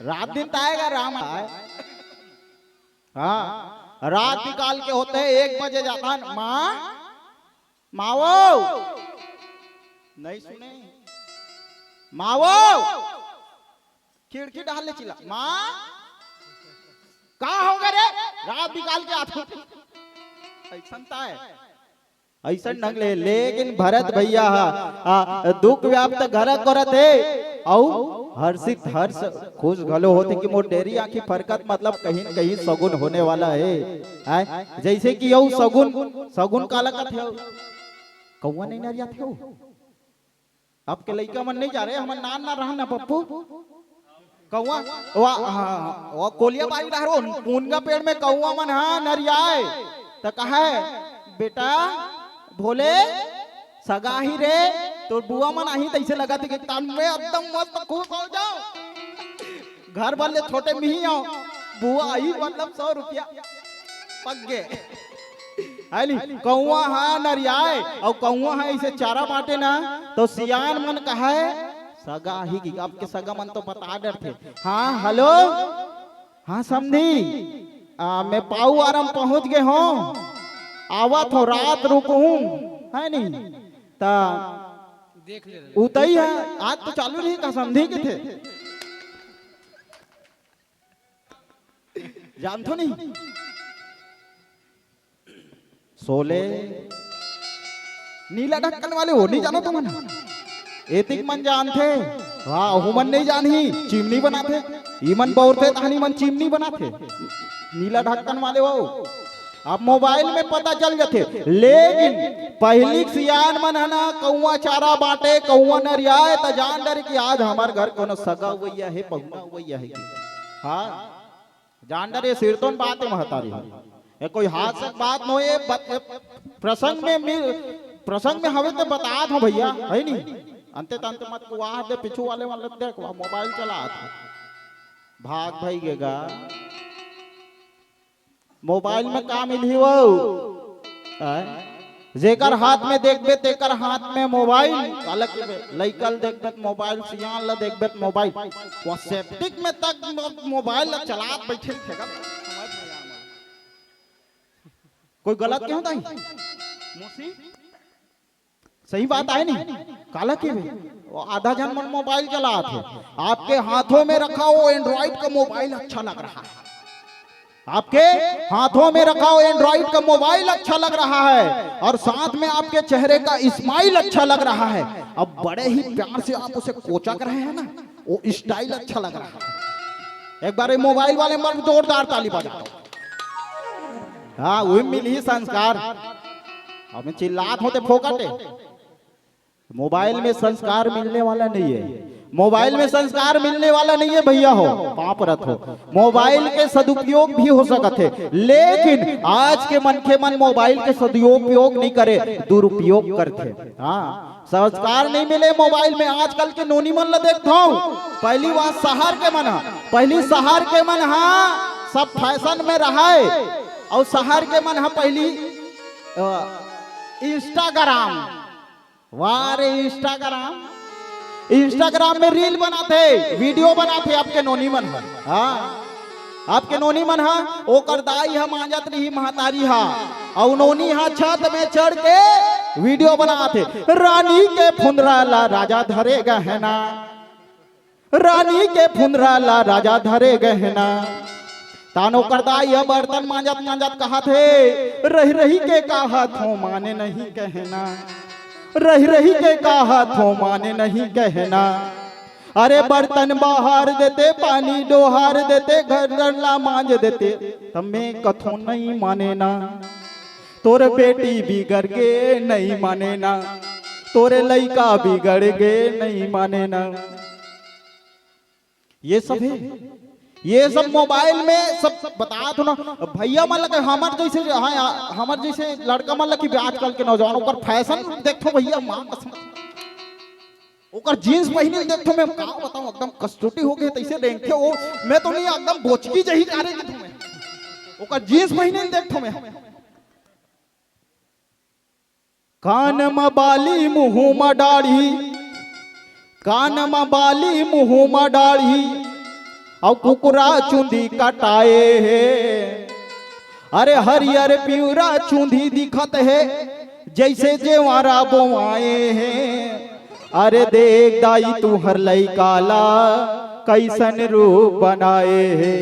रात दिन त आएगा राम आए। हाँ, रात निकाल के होथे एक बजे जाथन, माँ, माँ वो, नहीं सुने, माँ वो, खिड़की डाल ले चिल्ला, माँ, का होगे रे? रात निकाल के आथों। अइसन त हे। अइसन ढंग ले, लेकिन भरत भैया हा, आ, दुख व्याप्त घर करत हे, अउ हर्षित हर्ष खुश घलो होथे कि मोर डेरी आँखी फरकत, मतलब कहीं न कहीं सगुन होने वाला हे। आय, जइसे कि अउ सगुन, सगुन काला कथे हो? कौआ नहीं नरियाथे हो? अब के लइका मन नहीं जा रहे, हमन नान नान रहन ना पप्पू। कौआ, वा, हाँ, हाँ, वा कोलिया बारी डहर, वो पुनगा पेड़ में कौआ मन हा नरियाए, त कहे, "बेटा, भोले, सगा ही रे, तोर बुआ मन आही, तइसे लगत हे कि तन में एकदम मस्त खुश हो जाओ।" घर वाले छोटे मिही हो, बुआ आई मतलब सौ रुपया पक गे। है नी? कौआ हा नरियाए, अउ कौआ हा अइसे चारा बांटे ना, तो सियान मन कहे, सगा ही की, अब के सगा मन तो बता डरथे। हाँ, हेलो? हाँ, समधी, आ, मैं पाऊ आरम पहुंच गे हों, आवत हों, रात रुकहूं, है नी? त देख ले रहे। उतई है, आज तो चालू रही का समधी के थे। जानथो नहीं? शोले, नीला ढक्कन वाले वो नहीं जानो तुमन? एतिक मन जानथे, वाह, हुमन नहीं जानही, चिमनी बनाथे। इमन बौरथे तहन इमन चिमनी बनाथे। नीला ढक्कन वाले वो। अब मोबाइल में पता चल जाथे, लेकिन पहिली सियान मन ह ना कौआ चारा बांटे, कौआ नरियाए, त जान डरे कि आज हमर घर कोनो सगा हुवैया हे, पहुना हुवैया हे। हाँ, जान डरे, सिरतोन बात हे महतारी। ये कोई हाथ से बात नो, ये बत-, ये प्रसंग में मिल, प्रसंग में हवे तो बतात हों भैया, है नी? अंते तंते मत कुआह दे, पीछू वाले वाले देख, वह मोबाइल चलात हे। भाग भई गे गा। मोबाइल में का मिलही वो? आय? जेकर हाथ में देखबे, तेकर हाथ में मोबाइल। काला के बे, लइका ल देखबे त मोबाइल, सियान ल देखबे त मोबाइल। वो सेप्टिक में तक मो-, मोबाइल ल चलात बैठे थे गा। कोई गलत के होता है? मौसी? सही बात आय नी? काला के बे? वो आधा झन मन मोबाइल चलात हे। आपके हाथों में रखा वो एंड्रॉइड का मोबाइल अच्छा लग रहा है। आपके हाथों में रखा वो एंड्रॉइड का मोबाइल अच्छा लग रहा है और साथ में आपके चेहरे का स्माइल अच्छा लग रहा है। अब बड़े ही प्यार से आप उसे कोचक रहे हैं ना, वो स्टाइल अच्छा लग रहा है। एक बार ये मोबाइल वाले मन जोरदार ताली बजा दो। हाँ, वही मिलही संस्कार। अब चिल्लात होते फोकट है। मोबाइल में संस्कार मिलने वाला नहीं है, मोबाइल में संस्कार मिलने वाला नहीं है भैया हो, पाप रथ हो। मोबाइल के सदुपयोग भी हो सकत हे, लेकिन आज के मनखे मन मोबाइल के सदुपयोग नहीं करे, दुरुपयोग करथे। हाँ, संस्कार नहीं मिले मोबाइल में। आजकल के नोनी मन ला देखथव, पहली बात शहर के मन हा, पहली शहर के मन हा सब फैशन में रहे, अउ शहर के मन हा पहली, अ, Instagram, वाह रे Instagram, Instagram में रील बनाथे, वीडियो बनाथे आपके नोनी मन हा। हाँ, आपके नोनी मन हा, ओकर दाई हा मांजत रही महतारी हा, अउ नोनी हा छत में चढ़ के वीडियो बनाथे। रानी के फुंदरा ला राजा धरे गहना, रानी के फुंदरा ला राजा धरे गहना। तानो कर दाई ह बर्तन मांजत मांजत कहत हे, "रहि रहि के कहत हों माने नहीं कहना, रहि रहि के कहत हों माने नहीं कहना। अरे बर्तन बहार देते, पानी डोहार देते, घर ला मांज देते, त मैं कथों नहीं माने ना। तोर बेटी बिगड़ गे नहीं माने ना, तोरे लइका बिगड़ गे नहीं माने ना।" ये सब हे, ये सब मोबाइल में सब बतात हों ना। भैया मन लगे हमर जैसे, हाँ, हमर जैसे लड़का मन लगे आजकल के नौजवान ओकर फैशन देखथव भैया, माँ कसम। ओकर जींस पहिने ल देखथो मैं, का बताऊं, एकदम कस्तूरी हो गए, तैसे रेंगथे वो। मैं तो नहीं, एकदम बोचकी जही जा रही थो मैं। ओकर जींस पहिने ल देखथो मैं। कान म बाली, मुंह म डाढ़ी, कान म बाली, मुंह म डाढ़ी, अउ कुकरा चुंदी कटाए हे। अरे हरियर पिवरा चुंदी दिखत हे, जैसे जेवारा बोआए हे। अरे देख दाई तुहर लइका ला, कैसन रूप बनाए हे।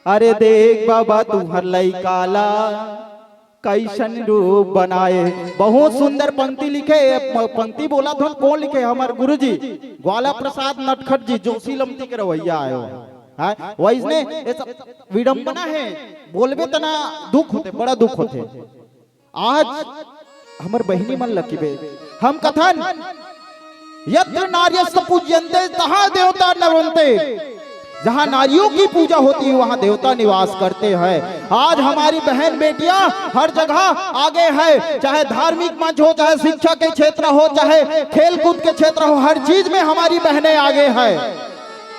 अरे देख बाबा तुहर लइका ला, कैसन रूप बनाए। बहुत सुंदर पंक्ति लिखे। प-, पंक्ति बोला थो, कौन लिखे? हमर गुरुजी ग्वाला प्रसाद नटखट जी, जोशी लमती के रवैया आयो। हाँ, वैसने ये सब विडंबना है, बोलबे तना दुख होथे, बड़ा दुख होथे। आज हमर बहिनी मन ल किबे हम कथन, यत्र नार्यस्तु पूज्यन्ते तहाँ देवता नरन्ते। जहाँ नारियों की पूजा होती है, वहाँ देवता निवास करते हैं। आज हमारी बहन बेटियां हर जगह आगे है, चाहे धार्मिक मंच हो, चाहे शिक्षा के क्षेत्र हो, चाहे खेल कूद के क्षेत्र हो, हर चीज में हमारी बहनें आगे है,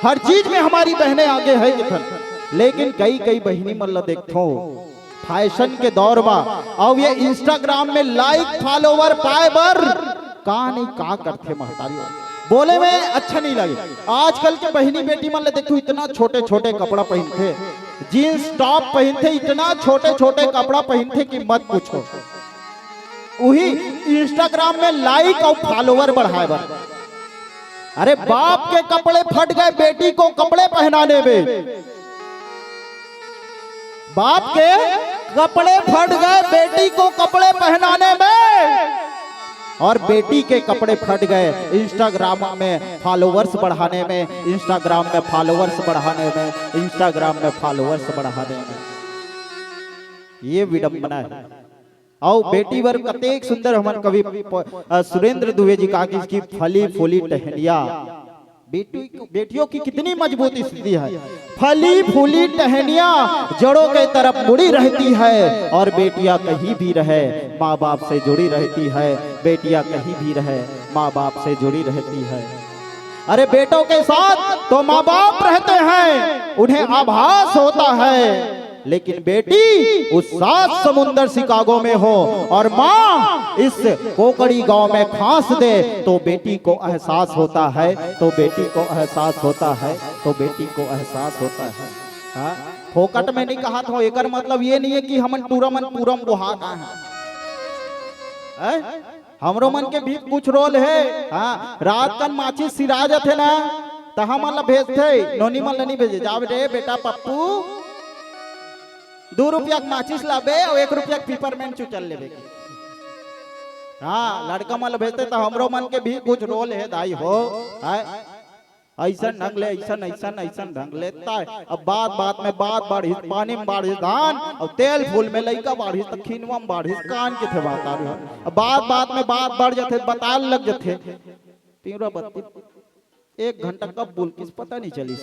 हर चीज में हमारी बहनें आगे है। लेकिन कई कई बहिनी मन ल देखथो फैशन के दौर म, अउ ये Instagram में like follower पाए बर का नहीं का करथे महतारी। बोले में अच्छा नहीं लगे। आजकल के बहिनी बेटी मन ल देखो, इतना छोटे छोटे कपड़ा पहिनथे, जींस टॉप पहिनथे, इतना छोटे छोटे कपड़ा पहिनथे कि मत पूछो। उही Instagram में like अउ follower बढ़ाए बर। अरे बाप के कपड़े फट गए बेटी को कपड़े पहनाने में, बाप के कपड़े फट गए बेटी को कपड़े पहनाने में, और बेटी के कपड़े फट गए Instagram में followers बढ़ाने में, Instagram में followers बढ़ाने में, Instagram में followers बढ़ाने में। ये विडंबना है। अउ बेटी बर कतेक सुंदर हमन कवि प-, अ, सुरेंद्र दुबे जी कहा कि इसकी फली फूली टहनिया, बेटी, बेटियों की कितनी मजबूत स्थिति है। फली फूली टहनिया जड़ों के तरफ मुड़ी रहती है, और बेटियां कहीं भी रहे माँ बाप से जुड़ी रहती है, बेटियां कहीं भी रहे माँ बाप से जुड़ी रहती है। अरे बेटों के साथ तो माँ बाप रहते हैं, उन्हें आभास होता है, लेकिन बेटी उस सात समुंदर शिकागो में हो और माँ इस कोकड़ी गांव में खांस दे, तो बेटी को एहसास होता है, तो बेटी को एहसास होता है, तो बेटी को एहसास होता है। हाँ? फोकट में नहीं कहा था, एकर मतलब ये नहीं है कि हमन टूरा मन पूरम बोहा का है। हैं? हमरो मन के भी कुछ रोल है। हाँ, रात कन माचिस सिरा जाथे ना, त हमन ला भेजथे, नोनी मन ला नहीं भेजे। जावे रे बेटा पप्पू, दू रुपया के माचिस लाबे अउ एक रुपया के पिपरमेंट चुचल लेबे। हाँ, लड़का मन ला भेजथे, त हमरो मन के भी कुछ रोल है दाई हो। हाँ? ऐसन ढंग ले, ऐसन, ऐसन, ऐसन ढंग ले, ताय। अब बात, बात में बात बाढ़िस, पानी में बाढ़िस धान, अउ तेल फूल में लइका बाढ़िस, त खिनवा में बाढ़िस, कान के थे बात आ रही। अब बात, बात में बात बढ़ जथे, बताल लग जथे। पिंवरा बत्ती एक घंटा कब बोल किस पता नहीं चलिस,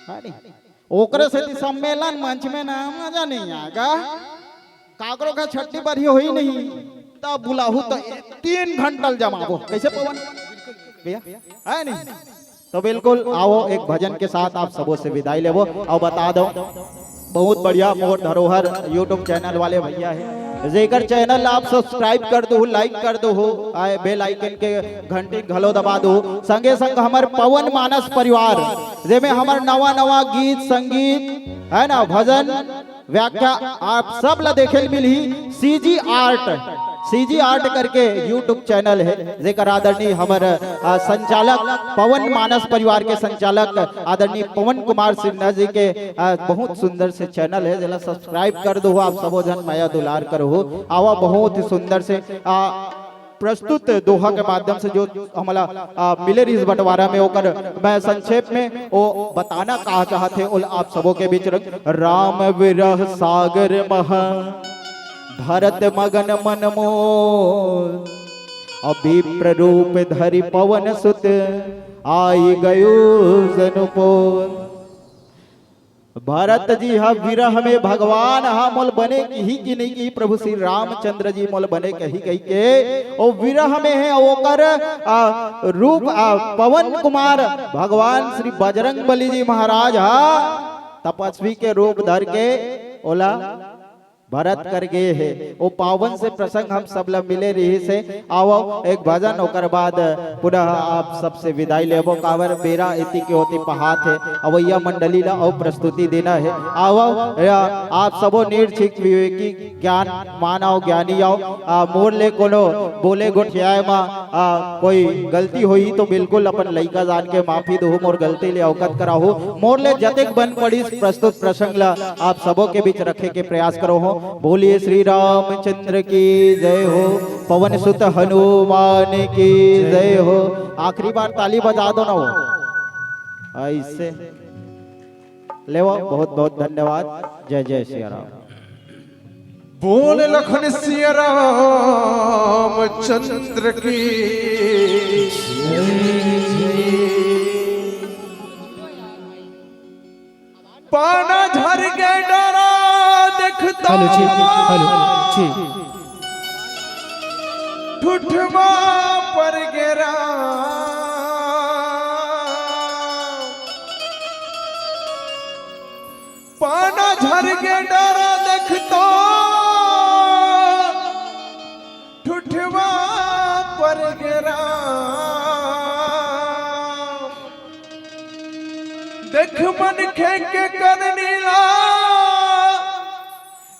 है नहीं? ओकरे सेती सम्मेलन मंच में ना मजा नहीं आएगा। काकरो का छट्टी बरही होई नहीं, तब बुलाहू तो तीन घंटा ल जमाबो। कैसे पवन भैया? है नहीं? तो बिल्कुल आओ, एक भजन के साथ आप सबों से विदाई लेबो। अउ बता दो, बहुत बढ़िया मोर धरोहर YouTube चैनल वाले भैया है, जेकर चैनल आप सब्सक्राइब कर दो, लाइक कर दो हो, आए बेल आइकन के घंटी घलो दबा दो। संगे संग हमर पवन मानस परिवार, जेमे हमर नवा नवा गीत संगीत है ना, भजन व्याख्या आप सब ला देखे ल मिलही। सीजी आर्ट, सीजी आर्ट करके YouTube चैनल है, जेकर आदरणीय हमर, आ, संचालक पवन मानस परिवार के संचालक आदरणीय पवन कुमार सिन्हा जी के, आ, बहुत सुंदर से चैनल है, जेला सब्सक्राइब कर दो, आप सबो झन मया दुलार करो। आवा बहुत ही सुंदर से, आ, प्रस्तुत दोहा के माध्यम से जो हमला, आ, मिले रिहिस बंटवारा में, ओकर मैं संक्षेप में वो बताना का चाहत हे, ओला आप सबो के बीच रख। राम विरह सागर महा भरत मगन मन मोर, अउ विप्र रूप धरि पवन सुत आई गयो जनु पोर। भरत जी ह विरह में भगवान ह मोल बने किही कि नहीं किही, प्रभु श्री रामचंद्र जी मोल बने कही कही के ओ विरह में हे। ओकर आ, रूप आ, पवन कुमार भगवान श्री बजरंग बली जी महाराज ह तपस्वी के रूप धर के ओला भरत कर गे हे। ओ पावन से प्रसंग हम सब ला मिले रहिस हे। आवव एक भजन, ओकर बाद पुनः आप सबसे विदाई लेबो, काबर बेरा एती के ओती पहात हे। अवैया मंडली ला अउ प्रस्तुति देना हे। आवव, या, आप सबो निर्छिक विवेकी ज्ञान मानव ज्ञानी आव। आ, मोर ले कोनो बोले गोठियाए मा, आ, कोई गलती होही तो बिल्कुल अपन लइका जान के माफी दोहू, मोर गलती ले अवगत कराहू। मोर ले जतेक बन पड़िस प्रस्तुत प्रसंग ला आप सबो के बीच रखे के प्रयास करो हो। बोलिए श्री रामचंद्र की जय हो, पवन सुत हनुमान की जय हो। आखिरी बार ताली बजा दो ना वो। ऐसे लेवा, बहुत बहुत धन्यवाद। जय जय सिया राम। बोल लखन सिया रामचंद्र की। पाना झर के डरा देखता हेलो जी, हेलो जी। ठुठमा पर गेरा। पाना झर के डरा देखता ठुठवा पर गेरा। देख मन खे के करनी ला,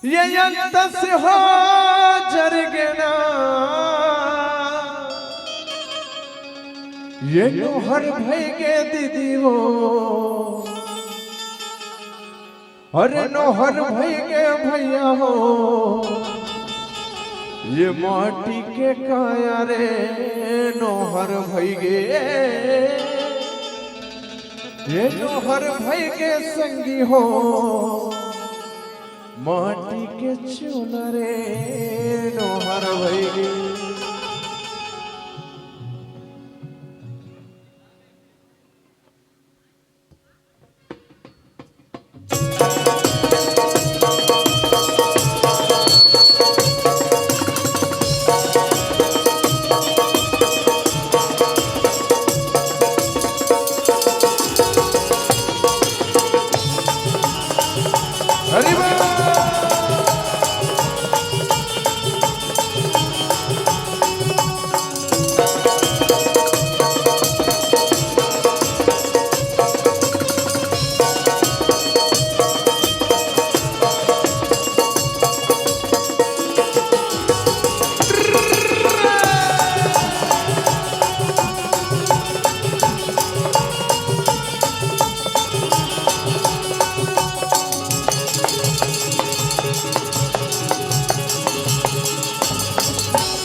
ये अंत से हो जरगना। ये नोहर भई गे दीदी हो, अरे नोहर भई गे भैया हो, ये माटी के काया रे नोहर भई गे, ये नोहर भई गे संगी हो, माटी के चूना रे नोहर भई गे।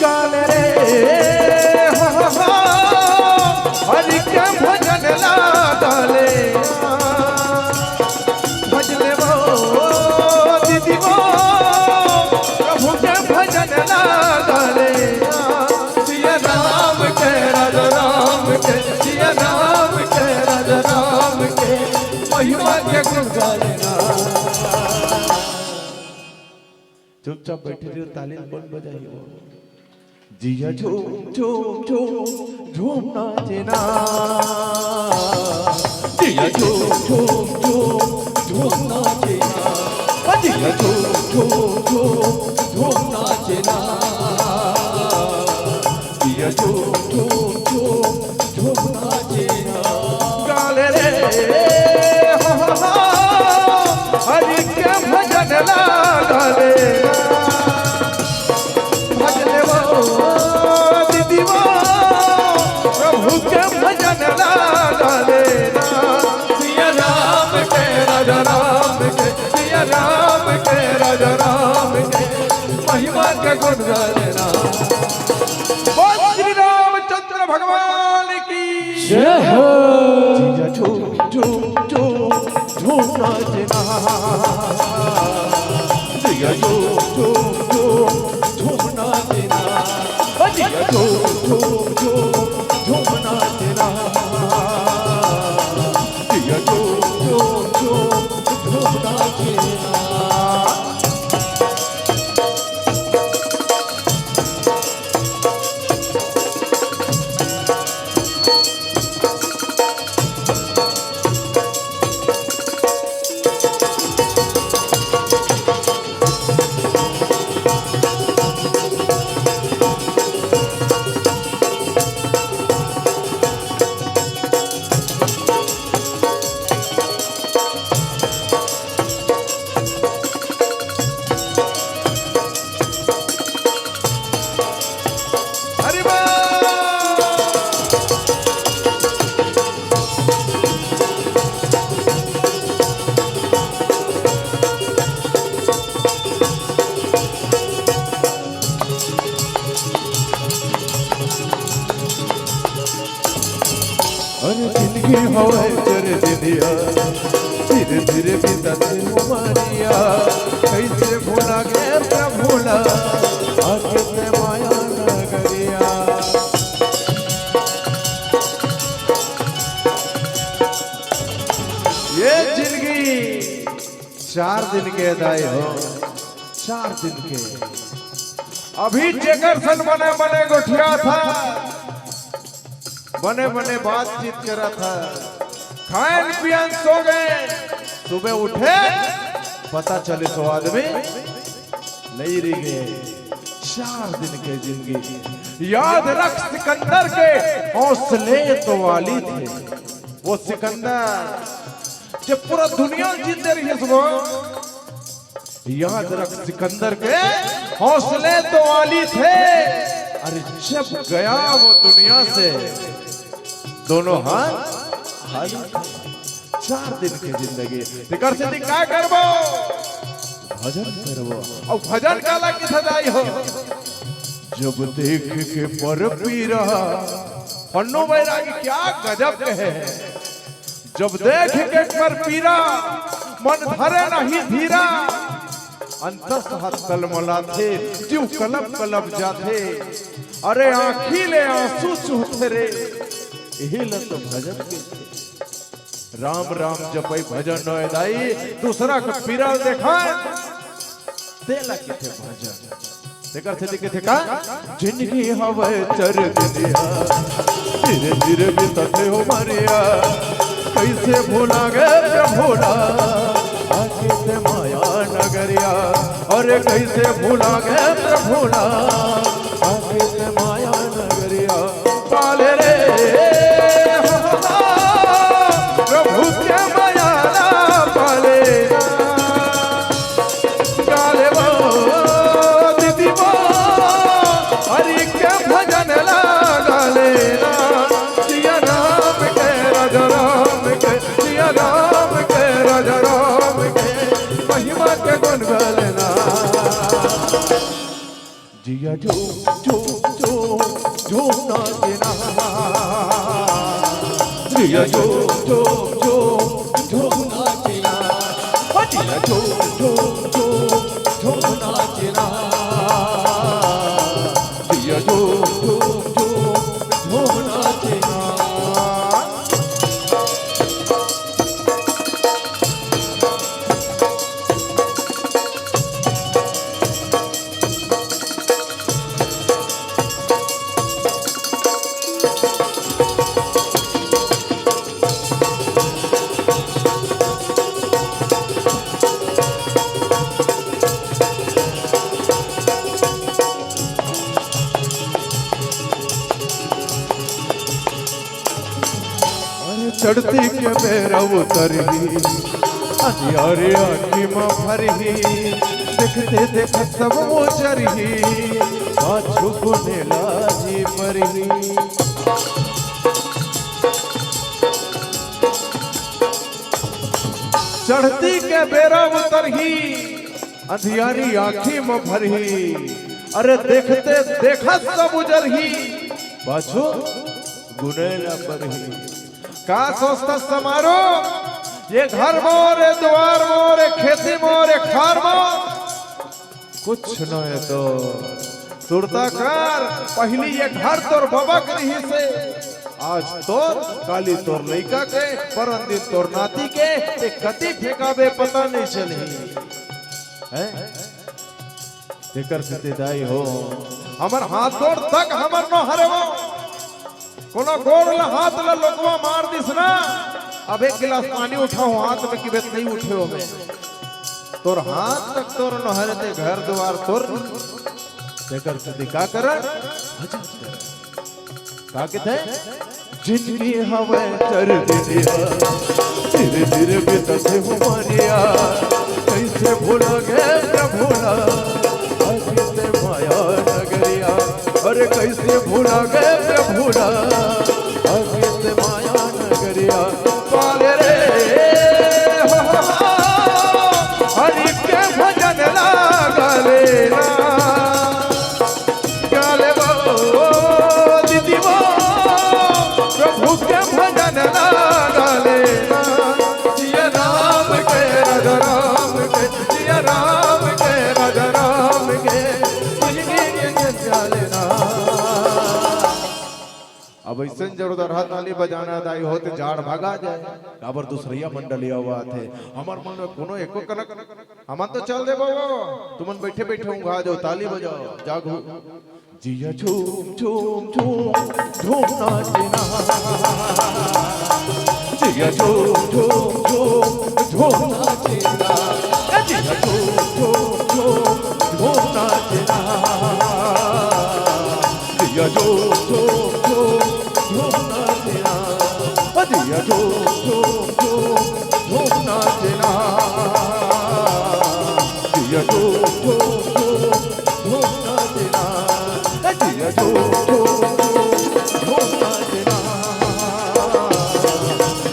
काल रे, हो, हो, हो, हरि के भजन ला डाले। भजले वो, दीदी वो, प्रभु के भजन ला डाले। सिया राम के, राजा राम के, सिया राम के, राजा राम के, महिमा के गुण गाए ना। चुपचाप बैठे रहियो, ताली कौन बजाई वो? जिया झूम झूम झूम झूम नाचे ना। जिया झूम झूम झूम झूम नाचे ना। जिया झूम झूम झूम झूम नाचे ना। जिया झूम झूम झूम झूम नाचे ना। गाले रे, हा, हा, हा, हरि के भजन ला गाले। भजन वो, दीदी वो, प्रभु के भजन ला गाले। सिया राम के, राजा राम के, सिया राम के, राजा राम के, महिमा के गुण गाले ना। बोल श्री रामचंद्र भगवान की जय हो। जिया झूम झूम झूम झूम नाचना। जिया झूम झूम झूम झूम नाचना। जिया झूम झूम झूम झूम नाचना। जिया झूम झूम झूम झूम की होवे चर दिनिया, धीरे धीरे बीतत उमरिया, कैसे भुला गे प्रभु ला, आके ते माया नगरिया। ये जिंदगी चार दिन के दाई हो, चार दिन के। अभी जेकर सन बने बने गोठियाथा, बने बने बातचीत कराथा, खायन पियन सो गे, सुबह उठे, पता चले सो आदमी नइ रहि गे। चार दिन के जिंदगी। याद रख सिकंदर के हौसले तो वाली थे। वो सिकंदर जब पूरा दुनिया जीते रहिस वो, याद रख सिकंदर के हौसले तो वाली थे। अरे जब गया वो दुनिया से, दोनों हाथ खाली थे। चार दिन के जिंदगी, तेकर से दिन का करबो? भजन करबो। अउ भजन काला किथे दाई हो? जब देख के पर पीरा, पन्नू बैरागी क्या गजब कहे हैं। जब देख के पर पीरा, मन धरे नहीं धीरा, अंतस हाथ तलमलाथे, जीव कलप कलप जाथे। अरे आँखी ले आंसू चूहथे रे, यही ल तो भजन के। राम राम जपई भजन नोय दाई, दूसरा के पीरा देखाय, तेला किथे भजन। तेकर सेती कथे का? जिंदगी हवे चर दिनिया, धीरे धीरे बीतत हे उमरिया, कैसे भुला गे प्रभु ला, आके ते माया नगरिया। अरे कैसे भुला गे प्रभु ला, आके ते माया नगरिया। पाले रे, प्रभु के माया ला पाले। गाले वो दीदी वो, हरि के भजन ला गाले ना। सिया राम के, राजा राम के, सिया राम के, राजा राम के, महिमा के गुण गाले ना। जिया झूम, झूम, झूम, झूम नाचे ना। जिया झूम, झूम, झूम, झूम नाचे ना। ओ जिया झूम, झूम, झूम, झूम नाचे ना। जिया झूम, झूम, झूम, झूम नाचे ना। अरे चढ़ती के बेरा उतरही, अंधियारी आँखी म भरही, देखते देखत सब ओझरही, पाछू कोने लाजी परही। चढ़ती के बेरा उतरही, अंधियारी आँखी म भरही, अरे देखते देखत सब ओझरही, पाछू गुने ला परही। का सोचथस समारू? ये घर मोर, ये दुवार मोर, ये खेती मोर, ये खार मोर, कुछ नोहे तो सुरता कर। पहिली ये घर तोर बबा के रहिसे, आज तोर, काली तोर लइका के, परन दिन तोर नाती के, ते कति फेंकाबे पता नइ चलही। हैं? तेकर सेती दाई हो, हमर हाथ गोड़ तक हमर नोहरे वो। कोनो गोड़ ल हाथ ल लोकवा मार दिस ना, अब एक गिलास पानी उठाओ हाथ में कि बेत नइ उठे हो में। तोर हाथ तक तोर नोहरे ते घर दुवार तोर। तेकर सेती का कर? भजन कर। का कथे? जिंदगी हवे चर दिनिया, धीरे धीरे बीतत हे उमरिया, कैसे भुला गे प्रभु ला, आके ते माया नगरिया। अरे कैसे भुला गे प्रभु ला, आके ते माया नगरिया। पाले रे, हो, हो, हो, हरि के भजन ला गाले ना। गाले वो दीदी वो, प्रभु के भजन ला वैसन जोरदार हाथ ताली बजाना दाई हो ते जाड़ भगा जाए। काबर दूसरइया मंडली आवा थे, हमर मन में कोनो एको कनक, हमन तो चल देबो, तुमन बैठे बैठे उंघा जाओ, ताली बजाओ, जागो। जिया झूम झूम झूम झूम नाचना, जिया झूम झूम झूम झूम नाचना, जिया झूम झूम झूम झूम नाचना। जिया झूम झूम झूम झूम नाचना, जिया झूम झूम झूम झूम नाचना, जिया झूम झूम झूम झूम नाचना, जिया झूम झूम झूम झूम नाचना,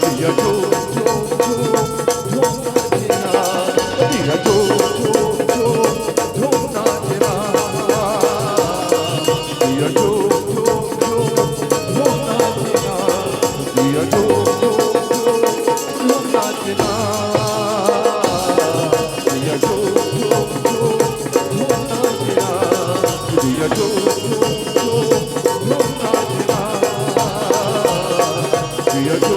जिया झूम झूम झूम झूम नाचना, जिया झूम झूम झूम झूम नाचना। जिया झूम झूम झूम झूम नाचना, जिया झूम झूम झूम झूम नाचना, जिया झूम झूम झूम झूम नाचना, जिया झूम झूम झूम झूम नाचना, जिया झूम